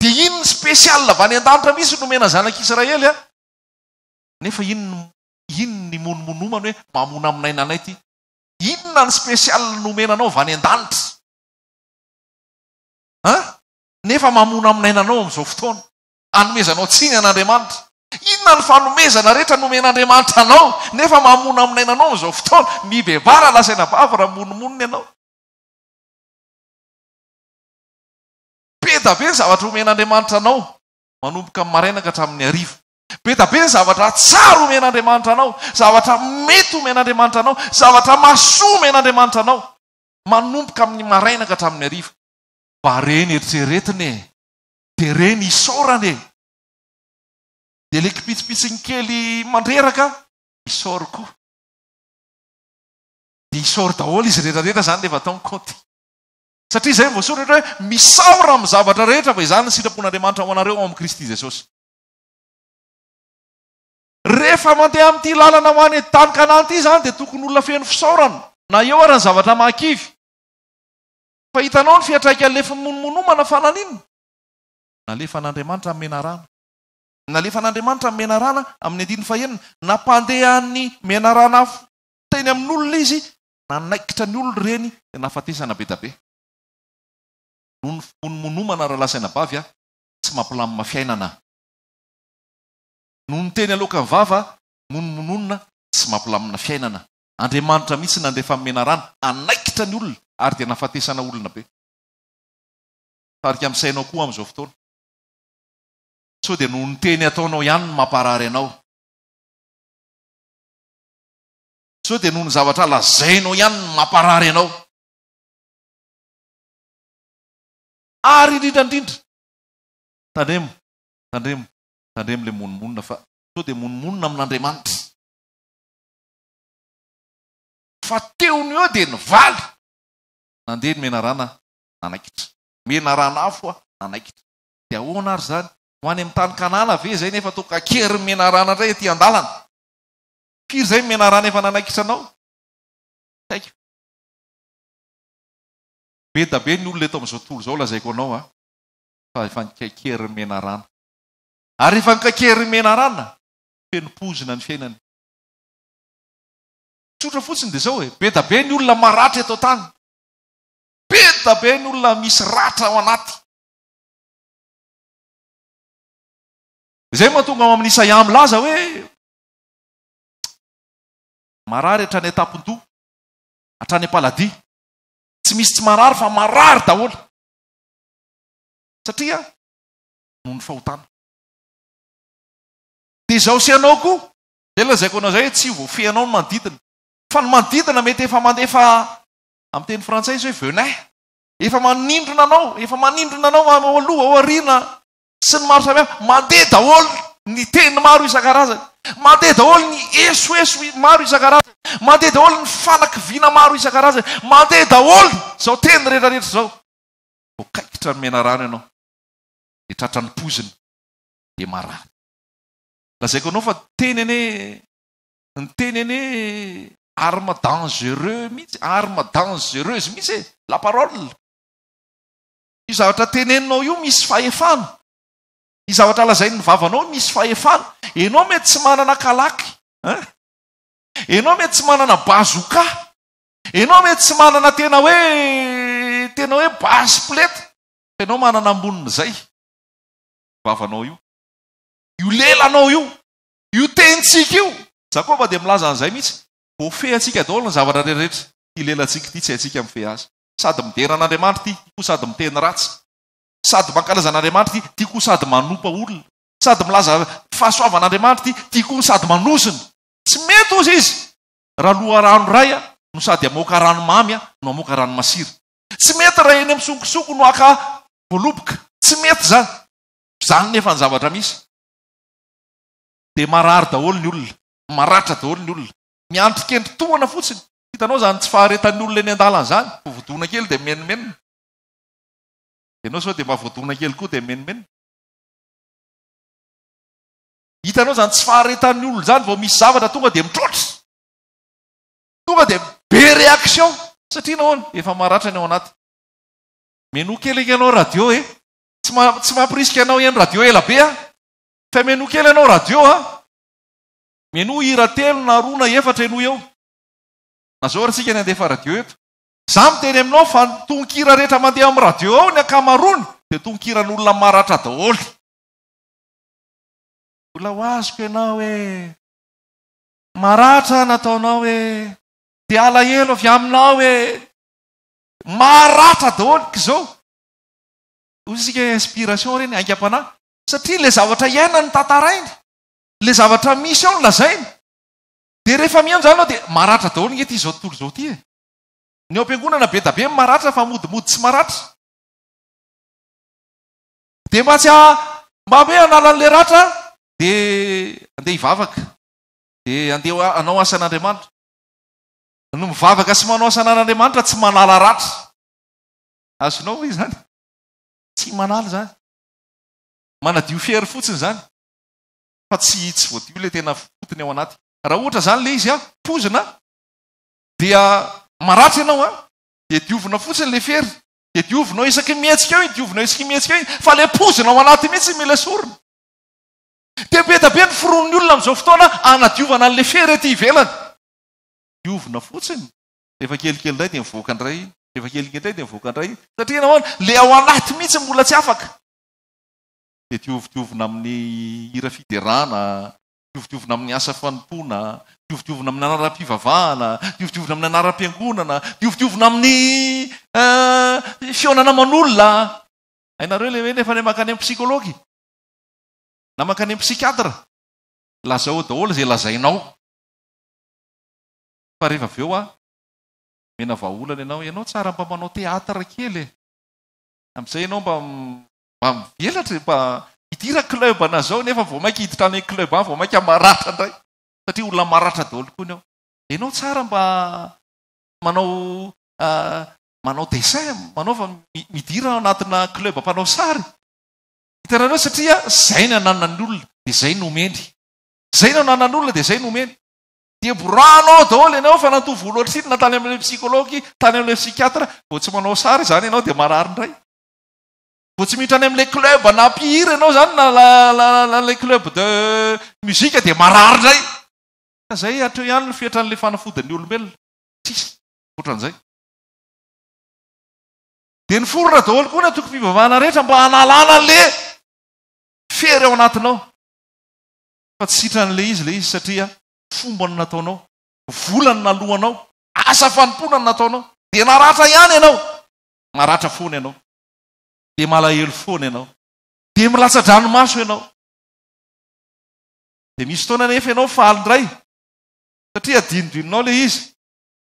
Dia iny ny spécial avy any an-danitra mihitsy nomena zanak'Israely a. Nefa iny ny iny ny monomonomany hoe mamonamonaina anay ity. Inona ny spécial nomena anao avy any an-danitra? Hein? Nefa mamonamonaina anao amin'izao fotoana. Anomezanao tsiny an'Andriamanitra. Inona ny fanomezana rehetra nomen'Andriamanitra anao nefa mamonamonaina anao amin'izao fotoana? Mibebaha raha lazaina bavy raha monomonona ianao. Be da be ny zavatra omen'Andriamanitra anao manomboka amin'ny maraina ka hatramin'ny hariva. Be da be ny zavatra tsara omen'Andriamanitra anao, zavatra mety omen'Andriamanitra anao, zavatra mahasoa omen'Andriamanitra anao manomboka amin'ny maraina ka hatramin'ny hariva. Mba reny eritreretina e! Dia reny isaorana e! Dia ilay kipitsipitsiny kely mandreraka, isaory koa. Dia isaory daholo izy rehetra rehetra izany rehefa atao ny kaonty. Satria izay no voasoratra hoe, misaora amin'ny zavatra rehetra fa izany ny sitrapon'Andriamanitra ho anareo ao amin'i Kristy Jesosy. Rehefa mandeha amin'ity lalana ho any tany Kanana ity izany dia tokony olona feno fisaorana na eo ary ny zavatra mahakivy. Fa hitanao ny fiantraikan'ilay fimonomonomana fa naninona? Nalefan'Andriamanitra ny menarana. Nalefan'Andriamanitra ny menarana amin'ny andininy fahenina. Nampandeha ny menarana afo teny amin'olona izy, nanaikitra ny olona ireny dia nahafatesana be da be. Noho ny fimonomonomana rahalahy sy anabavy a, tsy mampilamina fiainana. Noho ny teny aloakan'ny vava, monomononina, tsy mampilamina fiainana. Andriamanitra mihitsy nandefa ny menarana hanaikitra ny olona ary dia nahafatesana olona be. Tarika amin'ny sainao koa amin'izao fotoana. Sao dia noho ny teny ataonao ihany no mamparary anao? Sao dia noho ny zavatra lazainao ihany no mamparary anao? Ary indrindra indrindra, tandremo, tandremo, tandremo ilay monomonona fa sao dia monomonona amin'Andriamanitra. Fa teo no eo dia nivaly. Nandeha ny menarana nanaikitra. Menarana afo aho nanaikitra. Dia ahoana ary izany? Ho any amin'ny tany Kanana ve izay nefa toa kakerin'ny menarana indray ety an-dalana? Firy izay ny menarana efa nanaikitra anao? Tsy haiko. Be da be ny olona eto amin'izao tontolo izao lazaiko anao a, fa efa nikaikerin'ny menarana. Ary rehefa nikaikerin'ny menarana, feno poizina ny fiainany. Tsotra fotsiny dia izao e, be da be ny olona maratra eto an-tany. Be da be ny olona misy ratra ao anaty. Izay mahatonga ao amin'ny Isaia milaza hoe marary hatrany an-tampon-doha, hatrany am-paladia. Tsy misy tsy marary fa marary daholo. Satria noho ny fahotana. Dia izao sy ianao koa, izay lazaiko anao izay hoe tsy voafehinao ny manodidina. Fa ny manodidina mety efa mandefa amin'ny teny frantsay izy hoe venin. Efa manindrona anao, efa manindrona anao ao aloha, ao aoriana sy ny maro samihafa. Mandeha daholo ny teny maro isan-karazany. Mandeha daholo ny esoeso maro isan-karazany. Mandeha daholo ny fanakiviana maro isan-karazany. Mandeha daholo izao teny rehetra rehetra izao. Voakaikitra ny menarano ianao, dia tratran'ny poizina, dia marary. Lazaiko anao fa teny anie, ny teny anie arme dangereux mihitsy, arme dangereuse mihitsy e, la parole. Io zavatra teneninao io misy fahefana. Io zavatra lazain'ny vavanao misy fahefana. Enao mety tsy manana kalaky, hein? Enao mety tsy manana bazooka. Enao mety tsy manana tena hoe tena hoe basy poleta. Fa enao manana ambonin'izay. Vavanao io. Io lelanao io. Io tenintsika io. Jakoba dia milaza an'izay mihitsy. Voafehy antsika daholo ny zavatra rehetra. Ity lelantsika ity tsy haintsika mifehy azy. Sady midera an'Andriamanitra ity, ity koa sady miteny ratsy. Sady mankalaza an'Andriamanitra ity, ity koa sady manompa olona. Sady milaza fahasoavan'Andriamanitra ity, ity koa sady manozona. Tsy mety hozy izy raha loharano iray no sady hamoaka rano mamy no hamoaka rano masira. Tsy mety raha eny amin'ny sokosoko no haka voaloboka. Tsy mety izany. Izany nefa ny zavatra misy. Dia marary daholo ny olona. Maratra daholo ny olona. Miandry kendry tohana fotsiny. Hitanao izany tsy faharetan'ny olona eny an-dalana izany? Vao voadona kely dia mimenomenona. Ianao sao dia mba voadona kely koa dia mimenomenona. Hitanao izany tsy faharetan'ny olona izany vao misy zavatra tonga dia mitroatra. Tonga dia be réaction. Satria nahoana? Efa maratra ny ao anaty. Menoa kely ange ianao radio e. Tsy tsy mampirisika anao hihaino radio ela be aho. Fa menoa kely ianao radio a. Menoa hira telo na roa na efatra henoy eo. Na zao ary tsika ny handefa radio eto. Za miteny aminao fa ny tononkira rehetra mandeha amin'ny radio ao ny ankamaroany dia tononkiran'olona maratra daholo. Mbola ho azoko ianao e. Maratra nataonao e. Dia alahelo avy aminao e. Maratra daholo k'izao. Hoy isika inspiration ireny, aingam-panahy. Satria ilay zavatra iainany no tantarainy. Ilay zavatra misy ao no lazainy. Dia rehefa mihaino izany ianao dia maratra daholo nge ity izao tontolo izao ity e. Ny ao am-piangonana be da be ny maratra fa modimody tsy maratra. Dia mba tsy mba hoe hanala an'ilay ratra dia andeha hivavaka. Dia andeha hanao asan'Andriamanitra. No mivavaka sy manao asan'Andriamanitra tsy manala ratra. Azonao ve izany? Tsy manala izany. Manadio fery fotsiny izany. Fa tsy tsy voadio ilay tena fotony ao anaty. Raha ohatra izany ilay izy an, pozina dia maratra ianao an, dia diovina fotsiny ilay fery. Dia diovinao isaky ny mihetsika eo iny, diovinao isaky ny mihetsika eo iny, fa ilay pozina ao anaty mihitsy mila esorina. Dia be dia be ny foronin'ny olona amin'izao fotoana hanadiovana an'ilay fery aty ivelany. Diovina fotsiny, rehefa kelikely indray dia mivoaka indray iny, rehefa kelikely indray dia mivoaka indray iny. Satria nahoana? Ilay ao anaty mihitsy mbola tsy afaka. Dia diovidiovina amin'ny hira fiderana, diovidiovina amin'ny asa fanompoana, diovidiovina amin'ny anaram-pivavahana, diovidiovina amin'ny anaram-piangonana, diovidiovina amin'ny fihaonana aman'olona. Hainareo ilay hoe nefa ilay mankany amin'ny psychologue? Na mankany amin'ny psychiatre. Lazao eo daholo izay lazainao. Fa rehefa avy eo an, omena vahaolana ianao, ianao tsara mba manao théâtre kely e. Amin'izay ianao mba mba mivelatra e, mba midira club ana zao nefa vao mainka hiditra any club any vao mainka maratra indray. Satria olona maratra daholo koa ny ao. Ianao tsara mba manao manao dessin, manaova midira ao anatina club mpanao sary. Hitanareo satria zay ny ananan'ny olona dia zay no omeny. Zay no ananan'ny olona dia zay no omeny. Dia borahana ao daholo ianao fa nandoa vola ohatrinona tany amin'ilay psychologue, tany amin'ilay psychiatre, vao tsy manao sary izany ianao dia marary indray. Vao tsy miditra any amin'ilay club na mpihira ianao izany na la ilay club de musique dia marary indray. Ka zay hatreo ihany ny fetran'ilay fanafodin'ny olombelona. Tsisy ankoatran'izay. Dia niforona daholo koa ny antokom-pivavahana rehetra mba hanalana an'ilay fery ao anatinao. Fa tsy sitran'ilay izy ilay izy satria fomba no nataonao, vola no naloanao, asa fanompoana no nataonao. Dia naratra ihany ianao. Maratra foana ianao. Dia malahelo foana ianao. Dia milatsa-dranomaso ianao. Dia misy fotoana anefa ianao faly indray satria adinodinonao ilay izy.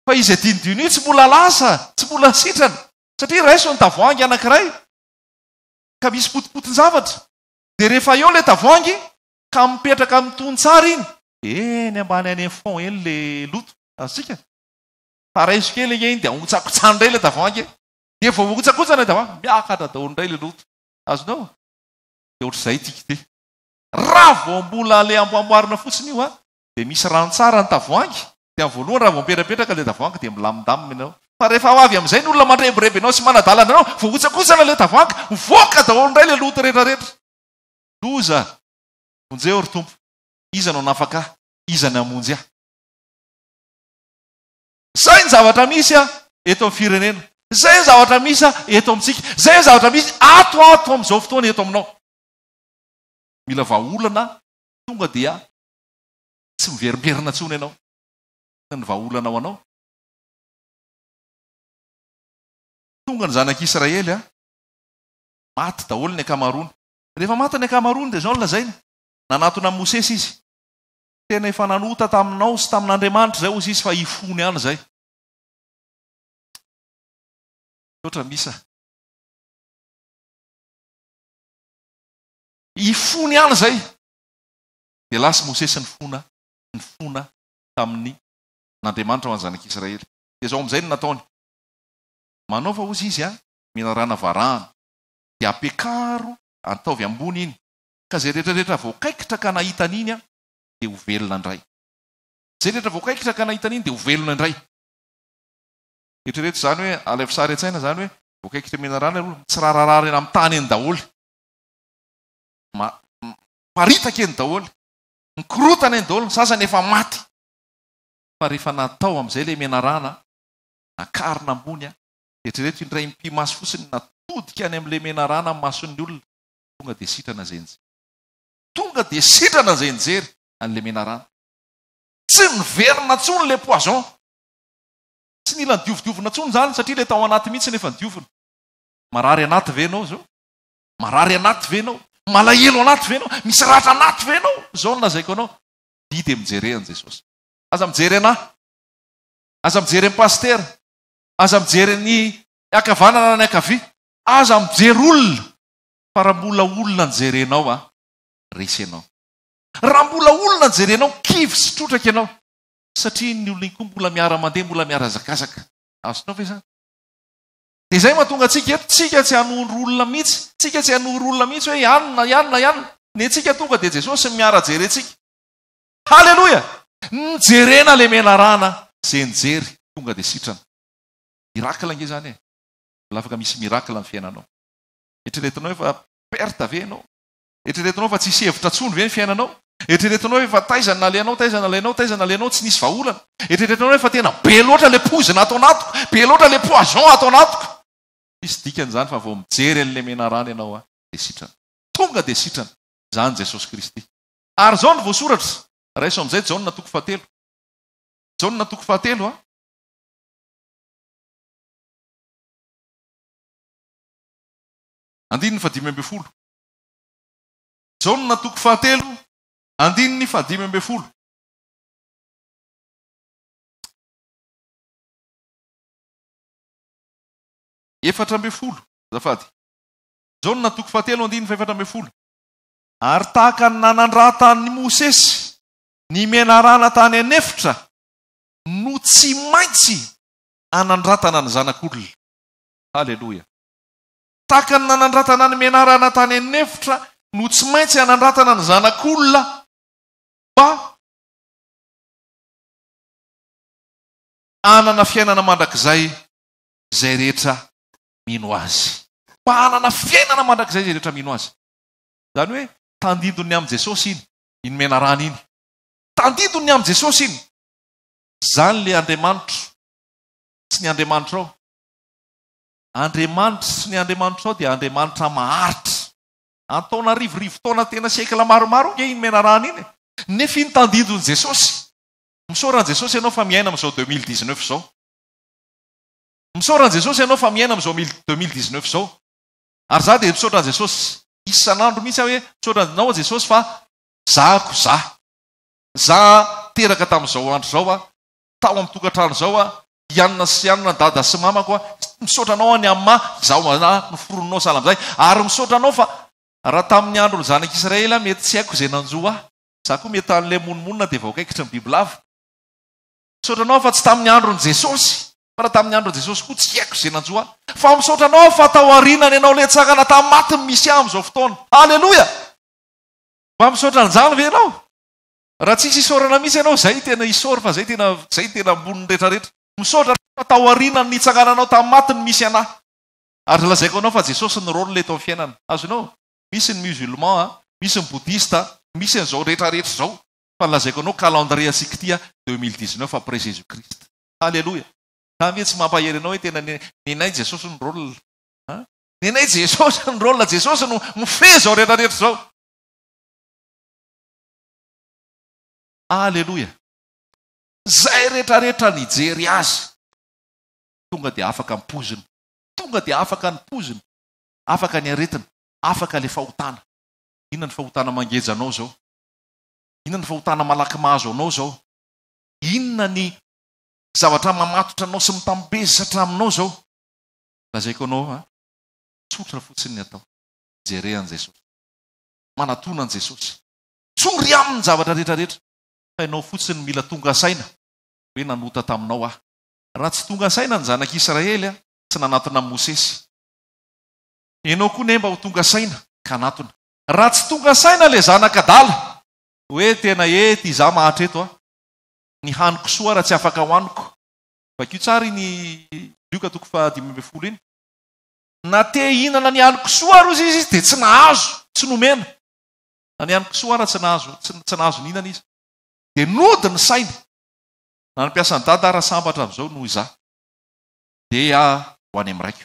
Fa izy adinodino io tsy mbola lasa, tsy mbola sitrana. Satria raiso ny tavoahangy anankiray ka misy potipotin-javatra. Dia rehefa eo ilay tavoahangy ka mipetraka mitony tsara iny, eny ambany any amin'ny fond eny ilay loto. Azontsika? Fa raiso kely ange iny dia ahontsakotsaho indray ilay tavoahangy e. Dia vao ahontsakotsa ilay tavoahangy, miakatra daholo indray ilay loto. Azonao? Dia ohatr'izay ity kity. Raha vao mbola ilay amboamboarina fotsiny io an, dia misy rano tsara ny tavoahangy, dia amin'ny voalohany raha vao mipetrapetraka ilay tavoahangy dia milamindamina ianao. Fa rehefa ho avy amin'izay ny olona mandrebireby anao sy manadala anao, voahotsakotsana ilay tavoahangy, mivoaka daholo indray ilay loto rehetra rehetra. Loza! Vonjeo ry Tompo! Iza no hanafaka ahy? Iza ny hamonjy ahy? Izay ny zavatra misy eto amin'ny firenena. Izay ny zavatra misy eto amintsika. Izay ny zavatra misy ato ato amin'izao fotoana eto aminao. Mila vahaolana tonga dia tsy miverimberina intsony ianao. Inona ny vahaolana ho anao? Tonga ny zanak'Israely a, maty daholo ny ankamaroany. Rehefa maty ny ankamaroany dia izao no lazainy, nanatona an'i Mosesy izy. Tena efa nanota taminao sy tamin'Andriamanitra izay hozy izy fa hifony ihany izay. Misaotra misa. Hifony ihany izay. Dia lasa Mosesy nifona, nifona tamin'ny n'Andriamanitra ho an'ny zanak'Israely. Dia izao amin'izay no nataony. Manaova hozy izy a, menarana varahana. Dia ampiakaro, ataovy ambony iny. Ka izay rehetra rehetra voakaikitra ka nahita an'iny a, dia ho velona indray. Izay rehetra voakaikitra ka nahita an'iny dia ho velona indray. Eritrereto izany hoe, alaivo sary an-tsaina izany hoe, voakaikitra menarana aloha, mitsirararara eny amin'ny tany eny daholo. Miparitaka eny daholo. Mikorotana eny daholo, ny sasany efa maty. Fa rehefa natao amin'izay ilay menarana, nakarina ambony, eritrereto indray mipi-maso fotsiny, natodika any amin'ilay menarana ny mason'ny olona, tonga dia sitrana izay nijery. Tonga dia sitrana izay nijery an'ilay menarana. Tsy niverina intsony ilay poison. Tsy nila nodiovidiovina intsony izany satria ilay tao anaty mihitsy no efa nodiovina. Marary anaty ve ianao izao? Marary anaty ve ianao? Malahelo anaty ve ianao? Misy ratra anaty ve ianao? Izao no lazaiko anao, dia dia mijere an'i Jesosy. Aza mijery an'ahy. Aza mijery an'i Pasitera. Aza mijery ny ankavanana na ny ankavia. Aza mijery olona. Fa raha mbola olona no jerenao, a, resy ianao. Raha mbola olona no jerenao, kivy sy trotraka ianao. Satria ny olona iny koa mbola miara-mandeha, mbola miara-hazakazaka. Azonao ve izany? Dia izay mahatonga antsika eto, tsika tsy hanondro olona mihitsy, tsika tsy hanoro olona mihitsy hoe ianona, ianona, ianona. Ny antsika tonga dia Jesosy no miara-jery antsika. Haleloia! Nijerena ilay menarana, izay nijery tonga dia sitrana. Miracle ange izany e! Mbola afaka misy miracle ny fiainanao. Eritreretinao hoe fa perte ve ianao? Eritreretinao fa tsisy hevitra intsony ve ny fiainanao? Eritreretinao hoe fa taiza no nalehanao, taiza nalehanao, taiza nalehanao, tsy nisy vahaolana. Eritreretinao hoe fa tena be loatra ilay poizina ato anatiko, be loatra ilay poison ato anatiko. Tsisy dikany izany fa vao mijery an'ilay menarana ianao dia sitrana. Tonga dia sitrana. Izany Jesosy Kristy. Ary izao no voasoratra, raiso amin'izay Jaona toko fahatelo. Jaona toko fahatelo a. Andininy fahadimy ambin'ny folo. Jaona toko fahatelo, andininy fahadimy ambin'ny folo. 14, azafady. Jaona toko fahatelo, andininy faha-14. Ary tahaka ny nanandratan'i Mosesy ny menarana tany an'efitra no tsy maintsy anandratana ny Zanak'olona. Haleloia. Tahaka ny nanandratana ny menarana tany an'efitra no tsy maintsy anandratana ny Zanak'olona mba hanana fiainana mandrakizay izay rehetra mino Azy. Mba hanana fiainana mandrakizay izay rehetra mino Azy. Izany hoe tandindon'ny amin'i Jesosy iny, iny menarana iny. Tandindon'ny amin'i Jesosy iny. Izany ilay Andriamanitro sy ny Andriamanitrao. Andriamanitro sy ny Andriamanitrao dia Andriamanitra maharitra. An-taona arivorivo taona tena siècle maromaro ange iny menarana iny e. Nefa iny tandindon'i Jesosy. Misaora an'i Jesosy ianao fa miaina amin'izao 2019 izao. Misaora an'i Jesosy ianao fa miaina amin'izao 2019 izao. Ary za dia misaotra an'i Jesosy isan'andro mihitsy aho hoe misaotra anao Jesosy fa zahako za. Za teraka tamin'izao andro izao aho, tao amin'ny tokantrano izao aho, i anona sy anona, dada sy mamako aho, misaotra anao aho ny amin'ny maha izaho ahy noforoninao sahala amin'izay. Ary misaotra anao fa raha tamin'ny andron'ny zanak'Israely aho mety tsy haiko izay nanjo ahy. Za koa mety any ilay monimonina dia voakaikitry ny bibilava. Misaotra anao aho fa tsy tamin'ny andron'i Jesosy. Fa raha tamin'ny andron'i Jesosy koa tsy haiko izay nanjo ahy. Fa misaotra anao aho fa tao aorianany ianao ilay tsangana tamin'ny maty no misy ahy amin'izao fotoana. Haleloia! Mba misaotra an'izany ve ianao? Raha tsisy isaorana mihitsy ianao, izay tena isaory fa izay tena izay tena ambonin'ny rehetrarehetra. Misaotra anao fa tao aorianany nitsangananao tamin'ny maty no misy anah. Ary lazaiko anao fa Jesosy ny rôle eto amin'ny fiainana. Azonao? Misy ny musulman a, misy ny bouddhiste a, misy an'izao rehetrarehetra izao. Fa lazaiko anao calendrier antsika ity a, 2019 après Jésus Christ. Haleloia! Zany ve tsy mampahery anao hoe tena nenay Jesosy ny rôle a? Nenay Jesosy ny rôle, Jesosy no mifehy izao rehetrarehetra izao. Aleloia! Zay rehetrarehetra nijery azy tonga dia afaka ny poizina, tonga dia afaka ny poizina, afaka ny aretina, afaka ilay fahotana. Inona ny fahotana mangeja anao izao? Inona ny fahotana malaky mahazo anao izao? Inona ny zavatra mamatotra anao sy mitambesatra aminao izao? Lazaiko anao fa tsotra fotsiny ny atao. Jere an'i Jesosy. Manatona an'i Jesosy. Tsory aminy ny zavatra rehetra rehetra. Fa ianao fotsiny mila tonga saina hoe nanota taminao aho. Raha tsy tonga saina ny zanak'Israely, tsy nanatona an'i Mosesy. Ianao koa ne mba ho tonga saina ka hanatona. Raha tsy tonga saina ilay zanak'adala hoe tena ety izaho mahantra eto a. Ny haniko soa raha tsy afaka hohaniko. Vakio tsara iny Lioka toko faha-15 iny. Na te hihinana ny hanin-kisoa ary ozy izy dia tsy nahazo, tsy nomena. Na ny hanin-kisoa ara tsy nahazo, tsy nahazo nihinana izy. Dia nody ny sainy. Na ny mpiasan'i Dada ara sambatra amin'izao noho izaho. Dia ho any amin'ny raiko.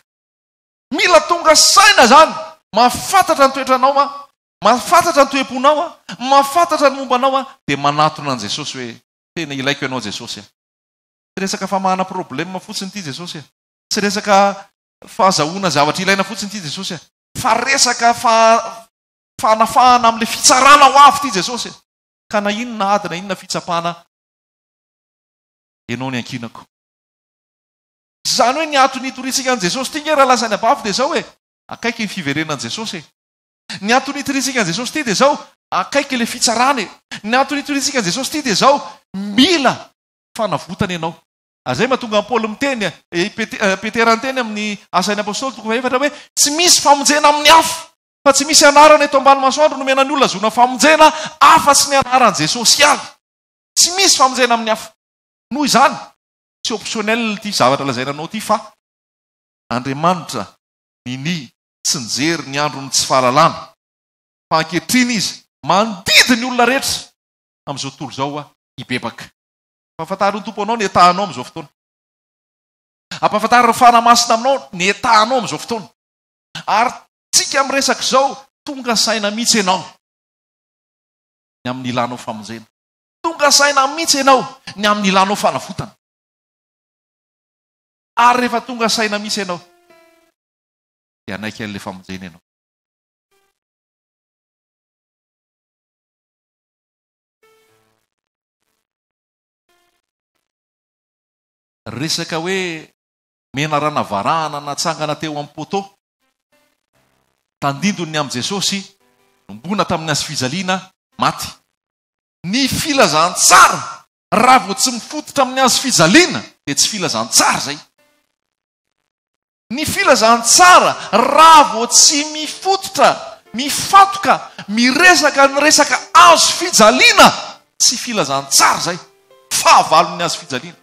Mila tonga saina izany. Mahafantatra ny toetranao aho. Mahafantatra ny toe-ponao aho. Mahafantatra ny momba anao aho. Dia manatona an'i Jesosy hoe, tena ilaiko ianao Jesosy a. Tsy resaka famahana problème fotsiny ity Jesosy a. Tsy resaka fahazahoana zavatra ilaina fotsiny ity Jesosy a. Fa resaka fanafahana amin'ilay fitsarana ho avy ity Jesosy a. Ka na inona ady na inona fitsapana, ianao no iankinako. Izany hoe ny antony hitoriantsika an'i Jesosy ity nge raha lasa any am-bavy dia izao e, akaiky ny fiverenan'i Jesosy e. Ny antony hitoriantsika an'i Jesosy ity dia izao, akaiky ilay fitsarana e. Ny antony hitoriantsika an'i Jesosy ity dia izao, mila fanavotana ianao. Ary izay mahatonga an'i Paoly miteny, i Petera niteny amin'ny Asan'ny Apostoly toko fahefatra hoe tsy misy famonjena amin'ny hafa, fa tsy misy anarana eto ambany masoandro nomena ny olona ahazoana famonjena afa-tsy ny anaran'i Jesosy ihany. Tsy misy famonjena amin'ny hafa. Noho izany, tsy optionnel ity zavatra lazaina anao ity fa Andriamanitra ninia tsy nijery ny andron'ny tsy fahalalana fa ankehitriny Izy mandidy ny olona rehetra amin'izao tontolo izao hibebaka. Ampahafantarin'ny Tompo anao ny etahanao amin'izao fotoana. Ampahafantarin'ny Fanahy Masina aminao ny etahanao amin'izao fotoana. Ary tsika miresaka izao, tonga saina mihitsy ianao ny amin'ny ilanao famonjena. Tonga saina mihitsy ianao ny amin'ny ilanao fanavotana. Ary rehefa tonga saina mihitsy ianao, dia hanaiky an'ilay famonjena ianao. Resaka hoe menarana varahana natsangana teo amin'ny poteau. Tandindon'ny amin'i Jesosy, nombona tamin'ny hazofijaliana, maty. Ny filazantsara raha vao tsy mifototra amin'ny hazofijaliana dia tsy filazantsara izay. Ny filazantsara raha vao tsy mifototra, mifantoka, miresaka ny resaka hazo fijaliana, tsy filazantsara izay. Fahavalon'ny hazo fijaliana.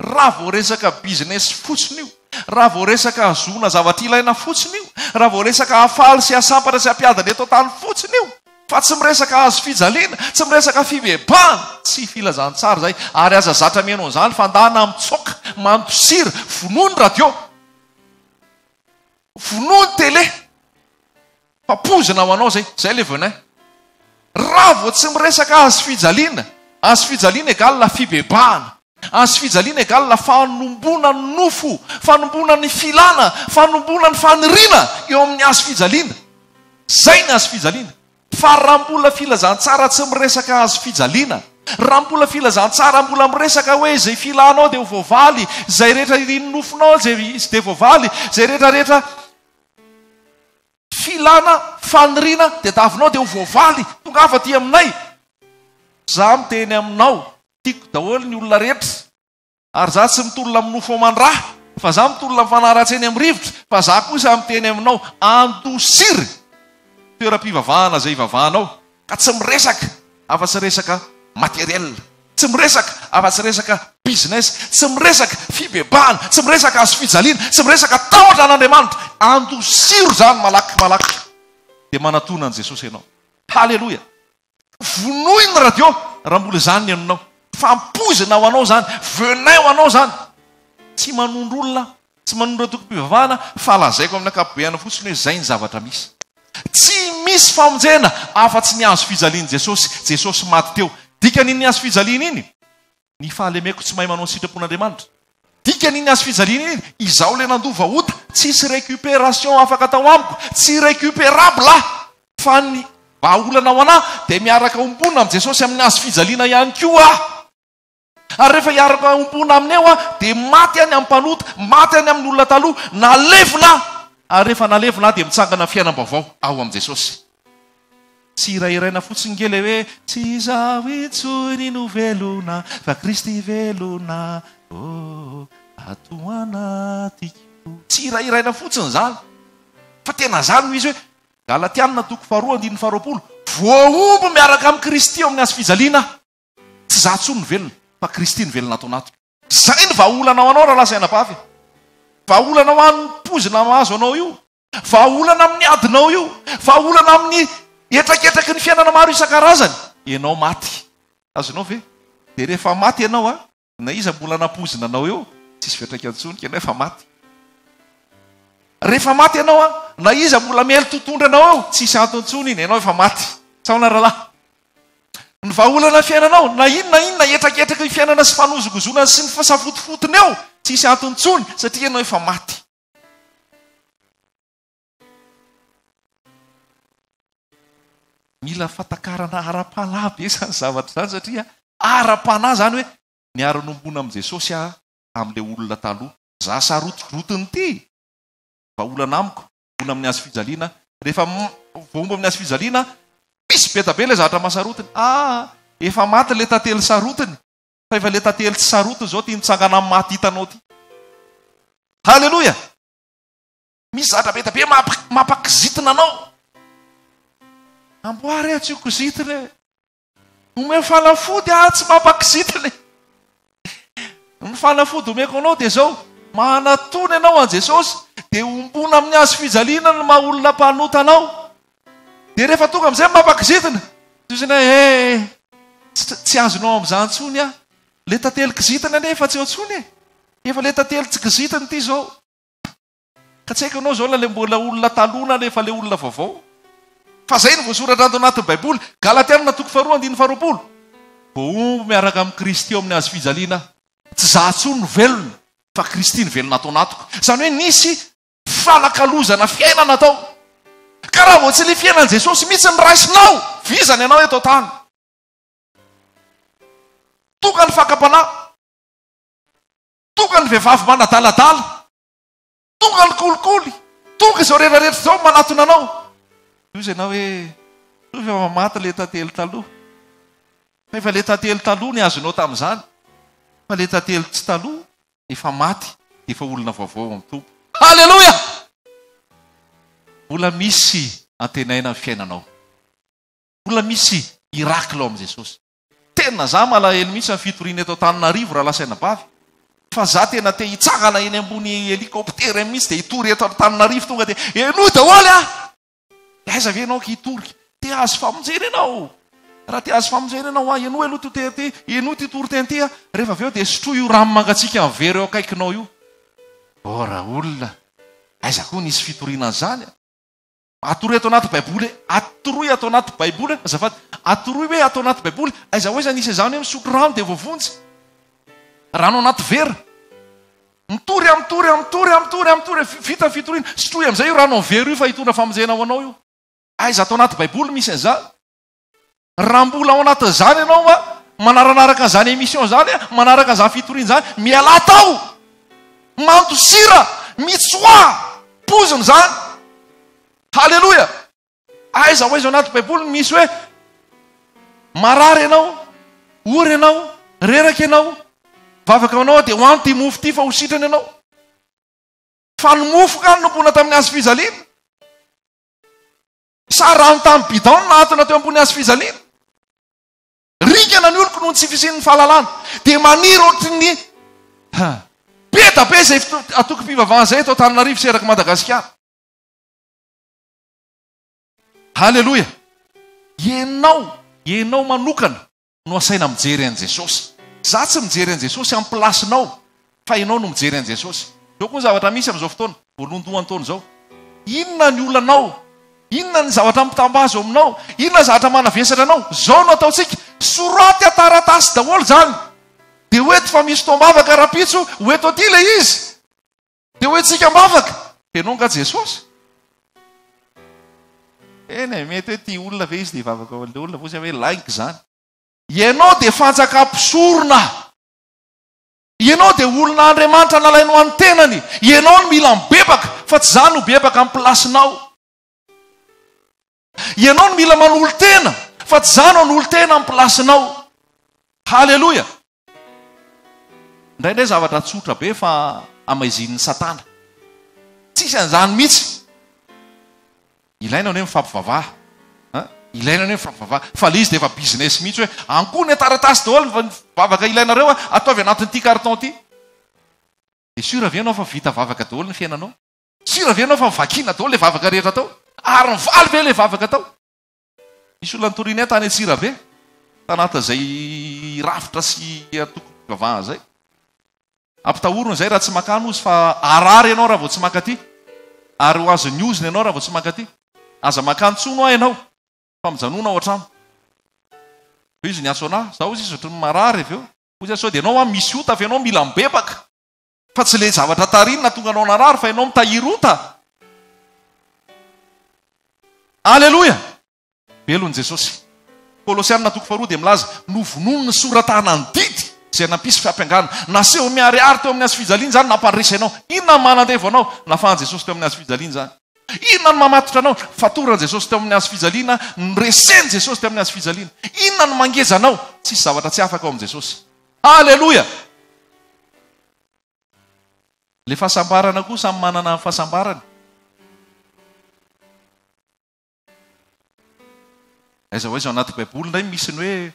Raha vao resaka business fotsiny io, raha vao resaka hahazoana zavatra ilaina fotsiny io, raha vao resaka hahafaly sy hahasampatra sy hampiadana eto an-tany fotsiny io, fa tsy miresaka hazo fijaliana, tsy miresaka fibebahana, tsy filazantsara izay, ary aza zatra mihaino an'izany fa ndana mitsoaka, mandosira, vonoy ny radio, vonoy ny télé, fa poizina ho anao izay, izay ilay venin. Raha vao tsy miresaka hazo fijaliana, hazo fijaliana égale fibebahana, hazo fijaliana égale fanomboana ny nofo, fanomboana ny filana, fanomboana ny faniriana eo amin'ny hazo fijaliana. Zay ny hazo fijaliana. Fa raha mbola filazantsara tsy miresaka hazo fijaliana, raha mbola filazantsara mbola miresaka hoe izay filanao dia ho voavaly, izay rehetra irin'ny nofonao dia voavaly, izay rehetra rehetra filana, faniriana tadiavinao dia ho voavaly, tongava aty aminay. Za miteny aminao, tiako daholo ny olona rehetra. Ary za tsy mitolona amin'ny nofo aman-dra, fa za mitolona amin'ny fanahy ratsy eny amin'ny rivotra, fa za kosa miteny aminao, andosiry toeram-pivavahana izay ivavahanao, ka tsy miresaka afa-tsy resaka matériel, tsy miresaka afa-tsy resaka business, tsy miresaka fibebahana, tsy miresaka hazofijaliana, tsy miresaka tahotra an'Andriamanitra, andosiro izany malaky malaky, dia manatona an'i Jesosy ianao. Haleloia! Vonoy ny radio raha mbola izany ny henonao. Fampoizina ho anao izany, venin ho anao izany. Tsy manondro olona, tsy manondro antokom-pivavahana fa lazaiko amin'ny ankapobeany fotsiny hoe izay ny zavatra misy. Tsy misy famonjena afa-tsy ny hazo fijalian'i Jesosy. Jesosy maty teo. Dikan'iny hazo fijaliana iny? Ny fahalemeko tsy mahay manao ny sitrapon'Andriamanitra. Dikany iny hazo fijaliana iny, izaho ilay nandova ota, tsisy récupération afaka atao amiko, tsy récupérable aho, fa ny vahaolana ho anah dia miaraka ombona amin'i Jesosy amin'ny hazo fijaliana ihany koa aho. Ary rehefa hiaraka ombona aminy eo aho dia maty aho ny amin'ny mpanota, maty aho ny amin'ny olona taloha, nalevina aho, ary rehefa nalevina aho dia mitsangana fiainam-baovao ao amin'i Jesosy. Tsy hirahiraina fotsiny nge le hoe tsy izaho intsony no velona fa Kristy velona oh ato anatiko. Tsy hirahiraina fotsiny izany fa tena izany no izy hoe Galatiana toko faharoa andininy faharoapolo voahombo miaraka amin'i Kristy eo amin'ny hazo fijaliana aho. Tsy izaho intsony no velona fa Kristy no velona ato anatiko. Izay no vahaolana ho anao rahalahy sy anabavy. Vahaolana ho an'ny poizina mahazo anao io. Vahaolana amin'ny adinao io. Vahaolana amin'ny hetraketraky ny fiainana maro isan-karazany. Ianao maty. Azonao ve? Dia rehefa maty ianao a, na iza mbola nampoizina anao eo, tsisy fiantraikany intsony, ianao efa maty. Rehefa maty ianao a, na iza mbola miely totondry anao eo, tsisy antony intsony iny, ianao efa maty. Tsaona rahalahy. Ny vahaolana fiainanao, na inona na inona hetraketraky ny fiainana sy fanozongozonana sy ny fasafotofotony eo, tsisy antony intsony, satria ianao efa maty. Mila fatakarana ara-panahy be izany zavatra izany satria ara-panahy izany hoe niara-nombona amin'i Jesosy aho amin'ilay olona taloha. Za sarotidrotiny ity, vahaolana amiko, voaomba amin'ny hazo fijaliana. Rehefa voaomba amin'ny hazo fijaliana, misy be da be ilay zavatra mahasarotiny. Ah, efa maty ilay tantely sarotiny. Fa efa le tantely tsy sarotiny zao ty mitsangana amin'ny maty hitanao ty. Haleloia! Misy zavatra be dia be mampakizitina anao. Amboary aho tsy ho kizitina e. Omeo fanafody aho tsy mampakizitina e. Ny fanafody omeko anao dia izao, manatona ianao an'i Jesosy dia ombona amin'ny hazo fijaliana ny maha olona mpanota anao. Dia rehefa tonga amin'izay ny mampakizitina, dia ozy hoe eh, tsy azonao amin'izany intsony aho. Le tantely kizitina anie efa tsy eo intsony e. Efa le tantely tsy kizitina ity izao. Ka tsy haiko ianao izao na le mbola olona taloha na le efa le olona vaovao. Fa izay no voasoratra ato anatin'ny Baiboly. Galatiana toko faharoa andininy faharoapolo. Voahombo miaraka amin'i Kristy eo amin'ny hazo fijaliana aho. Tsy izaho intsony no velona, fa Kristy no velona ato anatiko. Izany hoe nisy Fanakalozana fiainana atao. Ka raha vao tsy ilay fiainan'i Jesosy mihitsy no raisinao, vizana ianao eto an-tany. Tonga ny fakam-panahy. Tonga ny vehivavy manadaladala. Tonga ny kolikoly. Tonga izao rehetra rehetra izao manatona anao. Hoy ianao hoe, soa fa efa maty ilay tantely taloha. Fa efa ilay tantely taloha ny azonao tamin'izany. Fa ilay tantely tsy taloha efa maty dia efa olona vaovao ao amin'ny Tompo. Haleloia! Mbola misy antenaina ny fiainanao. Mbola misy miracle ao amin'i Jesosy. Tena za malahelo mihitsy amin'ny fitoriana eto Antananarivo rahalahy sy anabavy fa za tena te hitsangana eny ambony hélicoptère eny mihitsy dia hitory eto Antananarivo tonga dia henoy daholo ah! Dia aiza ve ianao ka hitory? Te hahazo famonjena ianao! Raha te hahazo famonjena ianao ah, henoy aloha ity ity, henoy ity toriteny ity ah, rehefa avy eo dia sotroy io rano mangatsiaka mivery eo akaikinao io. Oh raolona, aiza koa nisy fitoriana an'izany? Atoroy ato anaty baiboly e! Atoroy ato anaty baiboly e! Azafady, atoroy hoe ato anaty baiboly, aiza ho aiza nisy an'izany hoe misotro rano dia voavonjy? Rano anaty vera. Mitory aho, mitory aho, mitory aho, mitory aho, mitory aho, vita ny fitoriana, sotroy amin'izay io rano amin'ny vera io fa hitondra famonjena ho anao io. Aiza ato anaty baiboly misy an'izany? Raha mbola ao anatin'izany ianao a, manaranaraka an'izany émission izany a, manaraka an'izany fitoriana izany, mialà tao! Mandosira! Mitsoaha! Pozina izany! Haleloia! Aiza ho aiza ao anaty Baiboly no misy hoe marary ianao, ory ianao, reraka ianao, mivavaka ho anao aho dia ho ano ity mofo ity fa ho sitrana ianao. Fa ny mofo kany nompoina tamin'ny hazo fijaliana. Sa rano tamin'ny bidon no nahantona teo ambony hazo fijaliana? Ringana ny oloko noho ny tsy fisian'ny fahalalana. Dia maniry ohatry ny be da be izay antokom-pivavahana izay eto Antananarivo sy erak'i Madagasikara. Haleloia! Ianao, ianao manokana no asaina mijery an'i Jesosy. Za tsy mijery an'i Jesosy amin'ny place-nao fa ianao no mijery an'i Jesosy. Izao koa ny zavatra misy amin'izao fotoana, voalohandohan'ny taona izao. Inona ny olanao? Inona ny zavatra mitambazo aminao? Inona ny zavatra manavesatra anao? Izao no ataontsika, soraty an-taratasy daholo izany. Dia ho eto fa misy fotoam-bavaka rahampitso, ho eto aty ilay izy. Dia ho entsika am-bavaka. Ianao angaha Jesosy? Eny e, mety hoe tia olona ve izy dia hivavaka ho an'ilay olona, fotsiny hoe lainga izany. Ianao dia fanjakam-pisorona. Ianao dia olona Andriamanitra nalainy ho an'ny tenany. Ianao no mila mibebaka, fa tsy izaho no hibebaka amin'ny place-nao. Ianao no mila manolo-tena, fa tsy izaho no hanolo-tena amin'ny place-nao. Haleloia! Indraindray zavatra tsotra be fa amaizinin'i Satana. Tsisy an'izany mihitsy. Ilaina ny hoe mifampivavaha. An? Ilaina ny hoe mifampivavaha. Fa ilay izy dia efa business mihitsy hoe ankony taratasy daholo ny vavaka ilainareo an, ataovy anatin'ity carton ity. Dia sûr ve ianao fa vita vavaka daholo ny fiainanao? Sûr ve ianao fa vakiana daholo ilay vavaka rehetra atao? Ary mivaly ve ilay vavaka atao? Nisy olona nitorianay tany Antsirabe, tanatin'izay rafitra sy antokom-pivavahana izay. Ampitahoriny izay raha tsy makany ozy fa harary ianao raha vao tsy mankaty. Ary ho azon'ny ozona ianao raha vao tsy mankaty. Aza makany intsony hoa ianao fa mijanona ao an-trano. Hoy izy niantso anah, za hozy izy ohatran'ny marary avy eo. Hoy izy sao dia ianao hoa misy ota fa ianao mila mibebaka. Fa tsy ilay zavatra tarihiny nahatonga anao narary fa ianao mitahiry ota. Aleloia! Velona Jesosy. Kolosiana toko faharoa dia milaza, novonoiny ny soratana ny didy izay nampisy fiampangana. Naseho miharihary teo amin'ny hazo fijaliana izany nampandresy anao. Inona no maha-nandevo anao? Nafahan'i Jesosy teo amin'ny hazo fijaliana izany. Inona no mamatotra anao? Fatoran'i Jesosy teo amin'ny hazo fijaliana, noresen'i Jesosy teo amin'ny hazo fijaliana. Inona no mangeja anao? Tsisy zavatra tsy afaka ao amin'i Jesosy. Aleloia! Le fahasambarana koa samy manana ny fahasambarany. Aiza ho aiza ao anaty baiboly indray misy ny hoe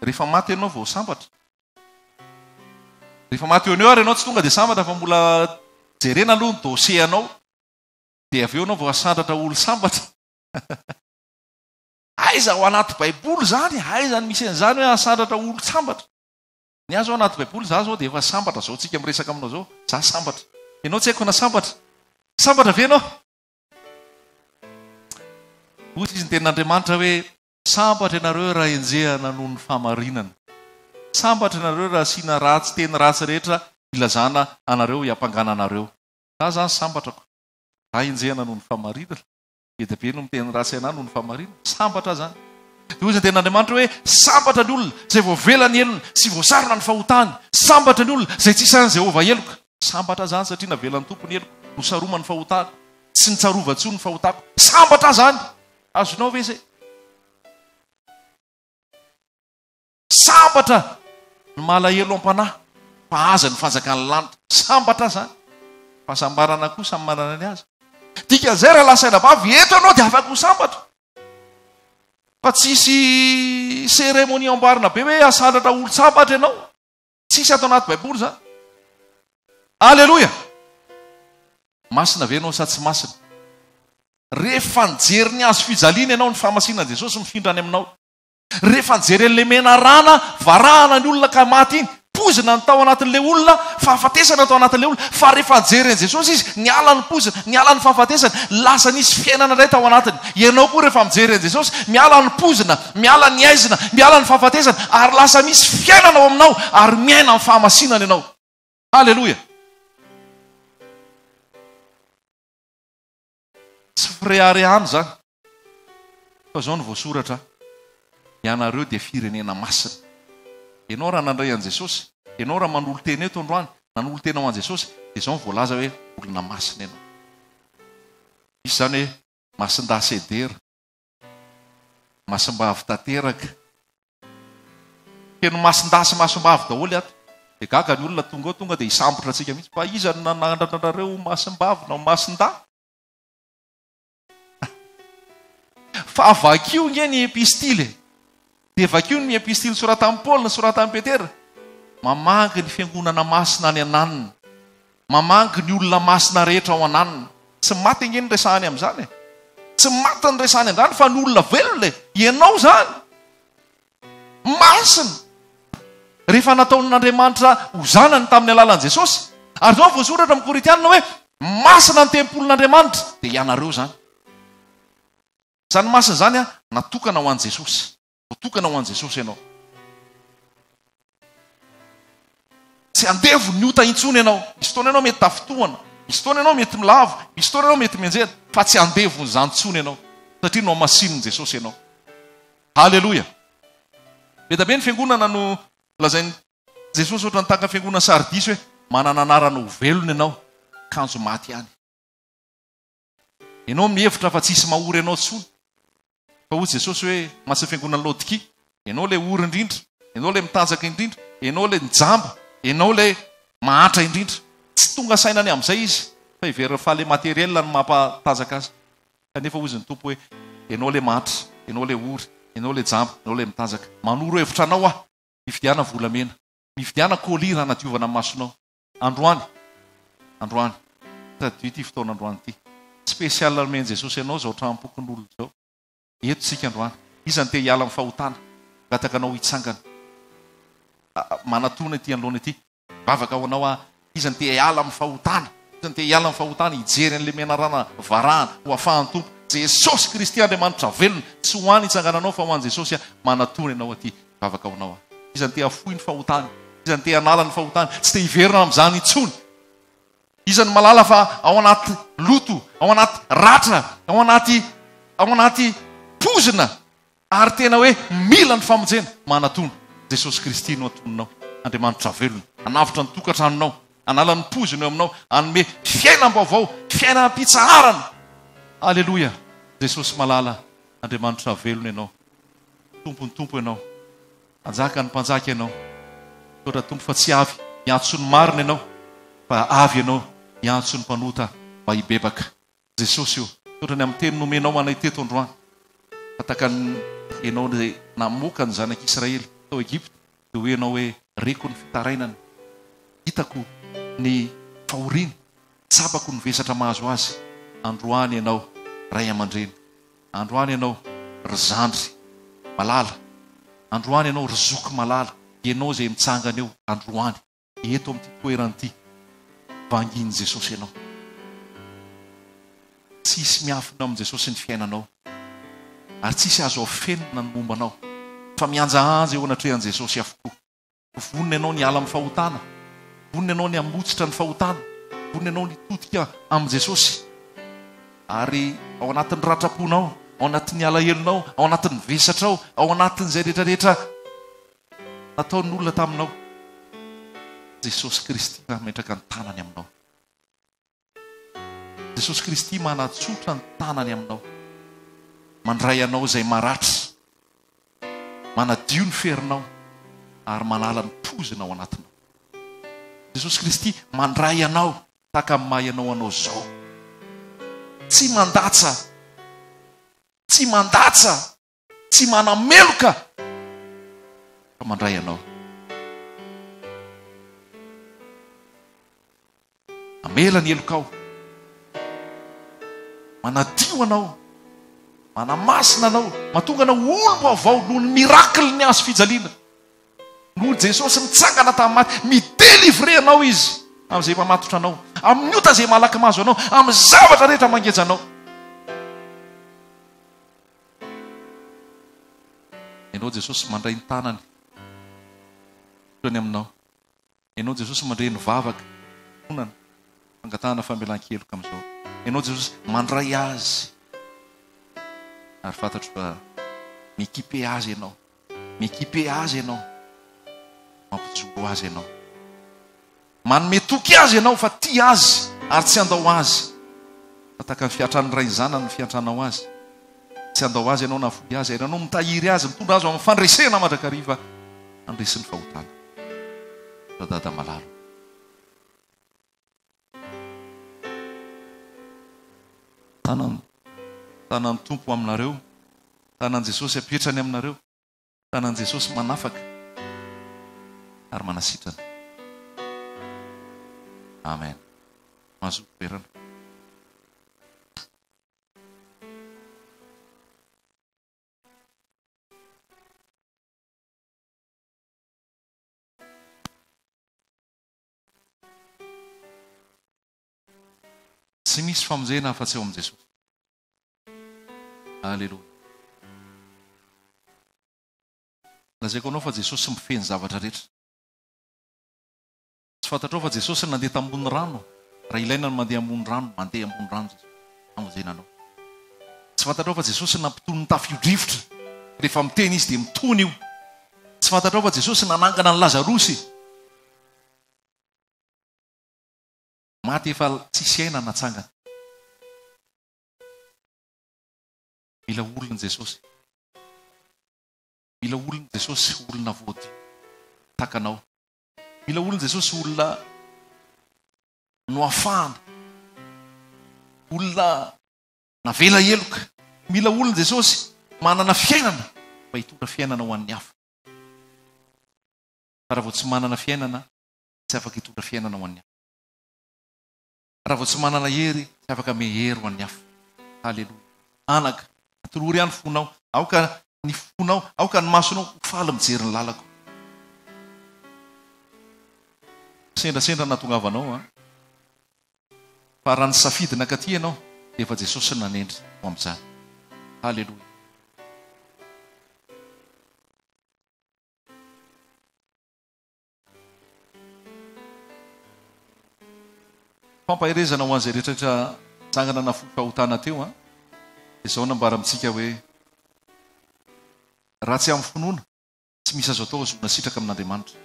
rehefa maty ianao vao sambatra. Rehefa maty eo no eo ary ianao tsy tonga dia sambatra fa mbola jerena aloha ny dossier anao dia avy eo ianao vao asandratra olo sambatra. Aiza ao anaty baiboly izany? Aiza no misy an'izany hoe asandratra olo sambatra? Ny ahy zao anaty baiboly za zao dia efa sambatra zao tsika miresaka aminao zao za sambatra. Ianao tsy haiko na sambatra. Sambatra ve ianao? Hoy izy ny tenin'Andriamanitra hoe sambatra ianareo raha enjehana noho ny fahamarinana. Sambatra ianareo raha asiana ratsy teny ratsy rehetra ilazana anareo hiampangana anareo. Za zany sambatra ko. Za enjehana noho ny fahamarinana. Be dia be no miteny ratsy anah noho ny fahamarinana. Sambatra aho izany. Dia hoy izy ny tenin'Andriamanitra hoe, Sambatra ny olona izay voavela ny helony sy voasarona ny fahotany. Sambatra ny olona izay tsy isan'i Jehovah heloka. Sambatra aho izany satria navelan'ny Tompo ny heloko, nosaromany ny fahotako, tsy nitsarovany intsony ny fahotako. Sambatra aho izany! Azonao ve izay? Sambatra ny malahelo am-panahy fa azy ny fanjakan'ny lanitra. Sambatra izany. Fahasambarana koa samy manana ny azy. Dikan'izay raha lasa anabavy eto ianao dia afaka ho sambatra. Fa tsisy cérémonie amboarina be hoe asandratra olon-tsambatra ianao. Tsisy ato anaty baiboly izany. Aleloia! Masina ve ianao sa tsy masina? Rehefa nijery ny hazo fijaliana ianao, ny fahamasinan'i Jesosy mifindra any aminao. Rehefa nijery an'ilay menarana varahana ny olona ka maty iny, poizina ny tao anatin'ilay olona, fahafatesana tao anatin'ilay olona, fa rehefa nijery an'i Jesosy izy, niala ny poizina, niala ny fahafatesana, lasa nisy fiainana indray tao anatiny. Ianao koa rehefa mijery an'i Jesosy, miala ny poizina, miala ny haizina, miala ny fahafatesana, ary lasa misy fiainana ao aminao, ary miaina amin'ny fahamasinana ianao. Aleloia! Tsy fireharehana izany, fa izao no voasoratra, Ianareo dia firenena masina. Ianao raha nandray an'i Jesosy, ianao raha manolo-tena eto androany, nanolo-tena ho an'i Jesosy, dia izao no voalaza hoe olona masina ianao. Misy izany hoe masindahy sedera, masimbavy tanteraka. Feno masindahy sy masimbavy daholo ato. Dia gaga ny olona tonga ao, tonga dia hisambotra antsika mihitsy. Fa iza no nanandratra anareo ho masimbavy na ho masindahy? Fa vakio nge ny epistily e! Dia vakio ny epistily soratan'i Paoly na soratan'i Petera. Mamangy ny fiangonana masina any ananona. Mamangy ny olona masina rehetra ao ananona. Tsy maty ange ny resahany amin'izany e! Tsy maty ny resahany amin'izany fa ny olona velona e! Ianao izany! Masina! Rehefa nataon'Andriamanitra ho zanany tamin'ny alalan'i Jesosy. Ary izao voasoratra amin'ny Korintianina hoe, Masina ny tempolin'Andriamanitra, dia ianareo izany. Izany masina izany natokana ho an'i Jesosy. Voatokana ho an'i Jesosy ianao. Tsy andevo ny ota intsony ianao. Misy fotoana ianao mety tafintohana, misy fotoana ianao mety milavo, misy fotoana ianao mety mianjera, fa tsy andevon'izany intsony ianao, satria nohamasinin'i Jesosy ianao. Haleloia! Be dia be ny fiangonana no lazain'i Jesosy ohatran'ny tahaka ny fiangonana Sardisy hoe manana anarana ho velona ianao, kanjo maty ihany. Ianao mihevitra fa tsy hisy mahory anao intsony. Fa hoy Jesosy hoe, Masin'ny Fiangonan'i Laodikia, ianao ilay ory indrindra, ianao ilay mitanjaka indrindra, ianao ilay nijamba, ianao ilay mahantra indrindra. Tsy tonga saina ny amin'izay izy, fa heveriny fa ilay matériel no mampatanjaka azy. Kanefa hoy izy ny Tompo hoe, Ianao ilay mahantra, ianao ilay ory, ianao ilay jamba, ianao ilay mitanjaka. Manoro hevitra anao aho, mividiana volamena, mividiana collyre hanadiovana ny masonao. Androany, androany. Tadidio ity fotoana androany ity. Spécial nomen'i Jesosy anao izao traham-pokonolona izao. Eto isika androany. Iza no te hiala amin'ny fahotana? Mangataka anao hitsangana. Manatona ety anoloana ety. Mivavaka ho anao aho. Iza no te hiala amin'ny fahotana? Iza no te hiala amin'ny fahotana? Hijery an'ilay menarana varahana ho afahan'ny Tompo. Jesosy Kristy Andriamanitra velona. Tsy ho any hitsangananao fa ho an'i Jesosy aho. Manatona ianao aty. Mivavaka ho anao aho. Iza no te hahafoy ny fahotany? Iza no te hanala ny fahotany? Tsy te hiverina amin'izany intsony. Iza no mahalala fa ao anaty loto, ao anaty ratra, ao anaty ao anaty pozina ary tena hoe mila ny famonjena? Manatona. Jesosy Kristy no atoninao. Andriamanitra velona. Hanavotra ny tokantranonao. Hanala ny pozina eo aminao. Hanome fiainam-baovao, fiainam-pitsaharana. Aleloia! Jesosy malala, Andriamanitra velona Ianao. Tompon'ny Tompo Ianao. Mpanjakan'ny mpanjaka Ianao. Misaotra Tompo fa tsy avy hiantso ny marina Ianao fa avy Ianao hiantso ny mpanota mba hibebaka. Jesosy o, misaotra ny amin'ny teny nomenao anay teto androany fa tahaka ny Ianao izay namoaka ny zanak'Israely tao Egypta dia hoy Ianao hoe reko ny fitarainany, hitako ny fahoriany, tsapako ny vesatra mahazo azy. Androany Ianao Ray aman-dreny. Androany ianao ry zandry malala, androany ianao ry zoky malala, ianao izay mitsangana eo androany eto amin'ity toerana ity, vangin'i Jesosy ianao. Tsy hisy miafina amin'i Jesosy ny fiainanao, ary tsy hisy azo afenina ny momba anao, fa mihanjahanja eo anatrehan'i Jesosy avokoa. Vonona ianao ny hiala amin'ny fahotana. Vonona ianao ny hamotsitra ny fahotana. Vonona ianao ny hitodika amin'i Jesosy. Ary ao anatin'ny ratram-ponao, ao anatin'ny alahelonao, ao anatin'ny vesatrao, ao anatin'izay rehetra rehetra nataon'ny olona taminao. Jesosy Kristy mametraka ny tanany aminao. Jesosy Kristy manatsotra ny tanany aminao. Mandray anao izay maratra. Manadio ny ferinao ary manala ny poizina ao anatinao. Jesosy Kristy mandray anao tahaka ny maha ianao anao izao. Tsy mandatsa. Tsy mandatsa. Tsy manameloka fa mandray anao. Mamela ny helokao. Manadio anao. Manamasina anao. Mahatonga anao ho olom-baovao noho ny miracle ny hazo fijaliana. Noho Jesosy nitsangana tamin'ny maty, mi-delivrer anao Izy amin'izay mamatotra anao, amin'ny ota izay malaky mahazo anao, amin'ny zavatra rehetra mangeja anao. Ianao Jesosy mandray ny tanany eny aminao. Ianao Jesosy mandre ny vavaka, fonana, fangatahana famelan-keloka amin'izao. Ianao Jesosy mandray azy. Ary fantatro fa mi-équiper azy Ianao. Mi-équiper azy Ianao. Mampijoro azy Ianao. Manome toky azy ianao fa tia azy ary tsy handao azy. Fa tahaka ny fiantran'ny ray ny zanany ny fiantranao azy. Tsy handao azy ianao na hafoy azy ary ianao mitahiry azy, mitondra azy ho amin'ny fandresena mandrakariva handresy ny fahotana. Radada malala. Tanan'ny tanan'ny Tompo aminareo, tanan'i Jesosy apetrany aminareo. Tanan'i Jesosy manafaka ary manasitrana. Amen. Mazoto toerana. Tsy misy famonjena afa-tsy ao amin'i Jesosy. Aleloia. Lazaiko anao fa Jesosy mifehy ny zavatra rehetra. Tsy fantatrao fa Jesosy nandeha tambony rano, raha ilaina ny mandeha ambony rano, mandeha ambony rano Jesosy hamonjena anao. Tsy fantatrao fa Jesosy nampitony ny tafio-drivotra, rehefa miteny Izy dia mitony io. Tsy fantatrao fa Jesosy nanangana an'i Lazarosy. Maty efa tsisy aina natsangana. Mila olona Jesosy. Mila olona Jesosy, olona voadio tahaka anao. Mila olona Jesosy, olona noafahana. Olona navela heloka. Mila olona Jesosy manana fiainana mba hitondra fiainana ho an'ny hafa. Fa raha vao tsy manana fiainana, tsy afaka hitondra fiainana ho an'ny hafa. Raha vao tsy manana hery, tsy afaka ame hery ho an'ny hafa. Haleloia. Anaka, atolory ahy ny fonao. Aoka ny fonao, aoka ny masonao ho faly mijery ny lalako. Sendrasendra nahatongavanao an. Fa raha nisafidy nankaty ianao, dia efa Jesosy no nanendry ho amin'izany. Haleloia. Fampaherezana ho an'izay rehetra nitsangana nafoy fahotana teo an, dia izao nambara amintsika hoe, Raha tsy amin'ny finoana, tsy misy azo atao hazoana sitraka amin'Andriamanitra.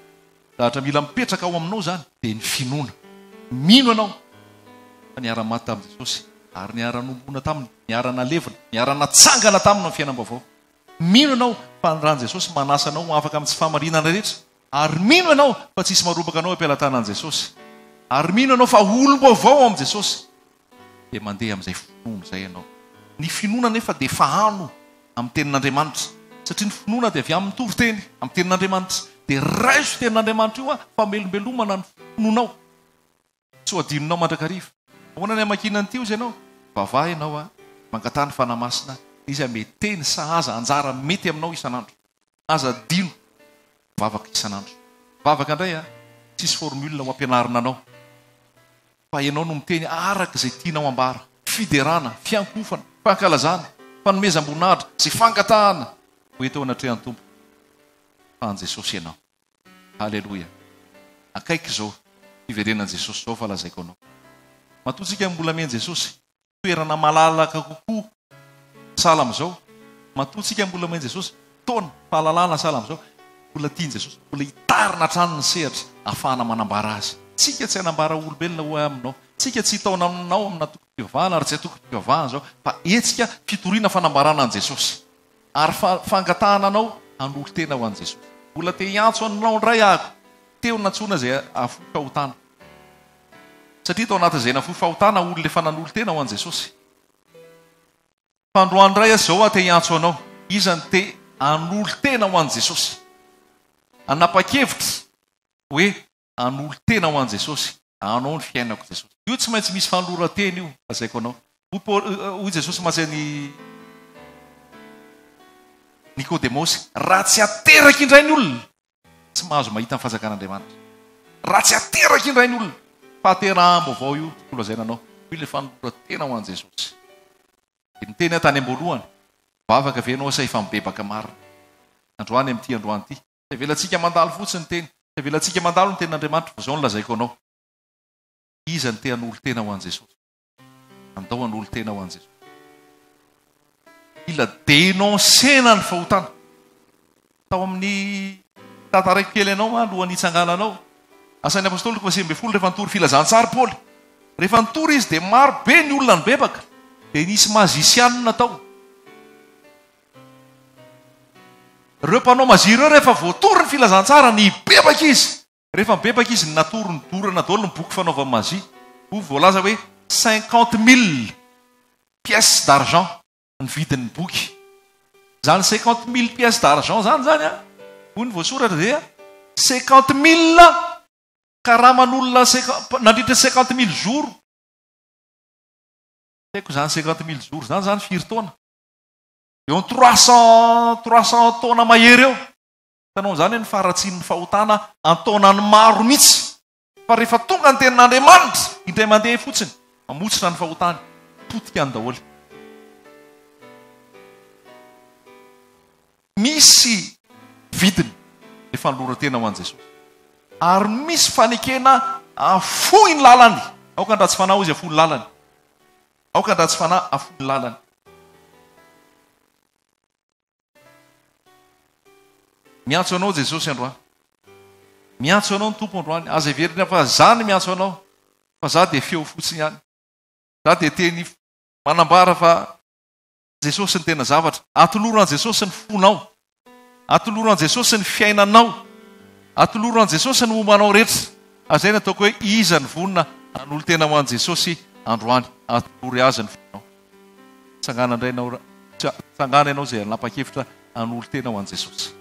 Zavatra mila mipetraka ao aminao izany dia ny finoana. Mino ianao fa niara-maty tamin'i Jesosy ary niara-nombona taminy, niara-nalevina, niara-natsangana taminy amin'ny fiainam-baovao. Mino ianao fa ny ran'i Jesosy manasa anao ho afaka amin'ny tsy fahamarinana rehetra. Ary mino ianao fa tsy hisy marombaka anao am-pelatanan'i Jesosy. Ary mino ianao fa olom-baovao ao amin'i Jesosy. Dia mandeha amin'izay finoana izay ianao. Ny finoana anefa dia fahano amin'ny tenin'Andriamanitra. Satria ny finoana dia avy amin'ny toriteny, amin'ny tenin'Andriamanitra. Dia raiso tenin'Andriamanitra io famelombelomana ny finoanao. Tsy ho adinonao mandrakariva. Ahoana ny hamakiana an'ity hozy ianao? Vavaha ianao a, mangataha ny Fanahy Masina, Izy hanome teny sahaza anjara mety aminao isan'andro. Aza adino mivavaka isan'andro. Vavaka indray a, tsisy formule ho ampianarina anao fa ianao no miteny araka izay tianao ambara. Fiderana, fiankohofana, fankalazana, fanomezam-boninahitra, izay fangatahana ho eto eo anatrehan'ny Tompo fa an'i Jesosy ianao. Haleloia. Akaiky izao fiverenan'i Jesosy izao fa lazaiko anao. Matoa tsika mbola amen'i Jesosy toerana malalaka kokoa sahala amin'izao, matoa tsika mbola amen'i Jesosy fotoana, fahalalana sahala amin'izao, mbola tian'i Jesosy, mbola hitarina hatrany ny sehatra. ahafahana manambara azy. Tsika tsy hanambara olombelona hoy aho aminao. Tsika tsy hitaona aminao amina antokom-pivavahana ary tsy antokom-pivavahana izao fa hetsika fitoriana fanambarana an'i Jesosy. Ary fangatahana anao hanolo-tena ho an'i Jesosy. Mbola te hiantso anao indray aho teo nantsoina izay hahafoy fahotana. Satria tao anatin'izay nafoy fahotana olona efa nanolo-tena ho an'i Jesosy. Fa androany indray aho izao aho te hiantso anao. Iza no te hanolo-tena ho an'i Jesosy? Hanapa-kevitra hoe hanolo-tena ho an'i Jesosy. Anao ny fiainako Jesosy. Io tsy maintsy misy fanoloran-tena io, lazaiko anao. Hoy Paoly, hoy Jesosy mantsy an'i Nikodemosy, raha tsy ateraka indray ny olona, tsy mahazo mahita ny fanjakan'Andriamanitra. Raha tsy ateraka indray ny olona, fahateraham-baovao io tiako lazaina anao. Io ilay fanoloran-tena ho an'i Jesosy. Dia niteny aho tany am-boalohany, mivavaka ve ianao sa efa mibebaka marina? Androany amin'ity androany ity, Tsy avelantsika mandalo fotsiny ny teny. Tsy avelantsika mandalo ny tenin'Andriamanitra fa izao no lazaiko anao. Iza no te hanolo-tena ho an'i Jesosy? Andao hanolo-tena ho an'i Jesosy. Mila dénoncer-na ny fahotana. Tao amin'ny tantaraiko kely anao alohan'ny hitsangananao. Asan'ny Apostoly toko faha 19 rehefa nitory filazantsara Paoly. Rehefa nitory izy dia maro be ny olona nibebaka. Dia nisy magicianina tao. Ireo mpanao mazia ireo rehefa voatory ny filazantsara, nibebaka izy. Rehefa nibebaka izy, natory nodorana daholo ny boky fanaovany mazia. Hoy voalaza hoe 50 000 pièces d'argent ny vidin'ny boky. Izany 50 000 pièces d'argent izany izany an, hoy ny voasoratra dia 50 000 karaman'olona nandritra ny 50 000 jours. Tsy haiko izany 50 000 jours izany izany firy taona. Eo amin'ny 300, 300 taona mahery eo. Hitanao amin'izany hoe ny faharatsian'ny fahotana an-taonany maro mihitsy. Fa rehefa tonga ny tenin'Andriamanitra, indray mandeha fotsiny, mamotsitra ny fahotany, potika any daholo. Misy vidiny ny fanoloran-tena ho an'i Jesosy. Ary misy fanekena hahafoy ny lalany. Aoka ny ratsy fanahy hoy izy hafoy ny lalany. Aoka ny ratsy fanahy hafoy ny lalany. Miantso anao Jesosy androany. Miantso anao ny Tompo androany. Aza heverina fa za no miantso anao, fa za dia feo fotsiny ihany. Za dia teny manambara fa Jesosy ny tena zavatra. Atoloro an'i Jesosy ny fonao. Atoloro an'i Jesosy ny fiainanao. Atoloro an'i Jesosy ny momba anao rehetra. Ary izay no ataoko hoe iza no vonona hanolo-tena ho an'i Jesosy androany. Atolory Azy ny fonao. Tsangana indray ianao, tsangana ianao izay hanapa-kevitra hanolo-tena ho an'i Jesosy.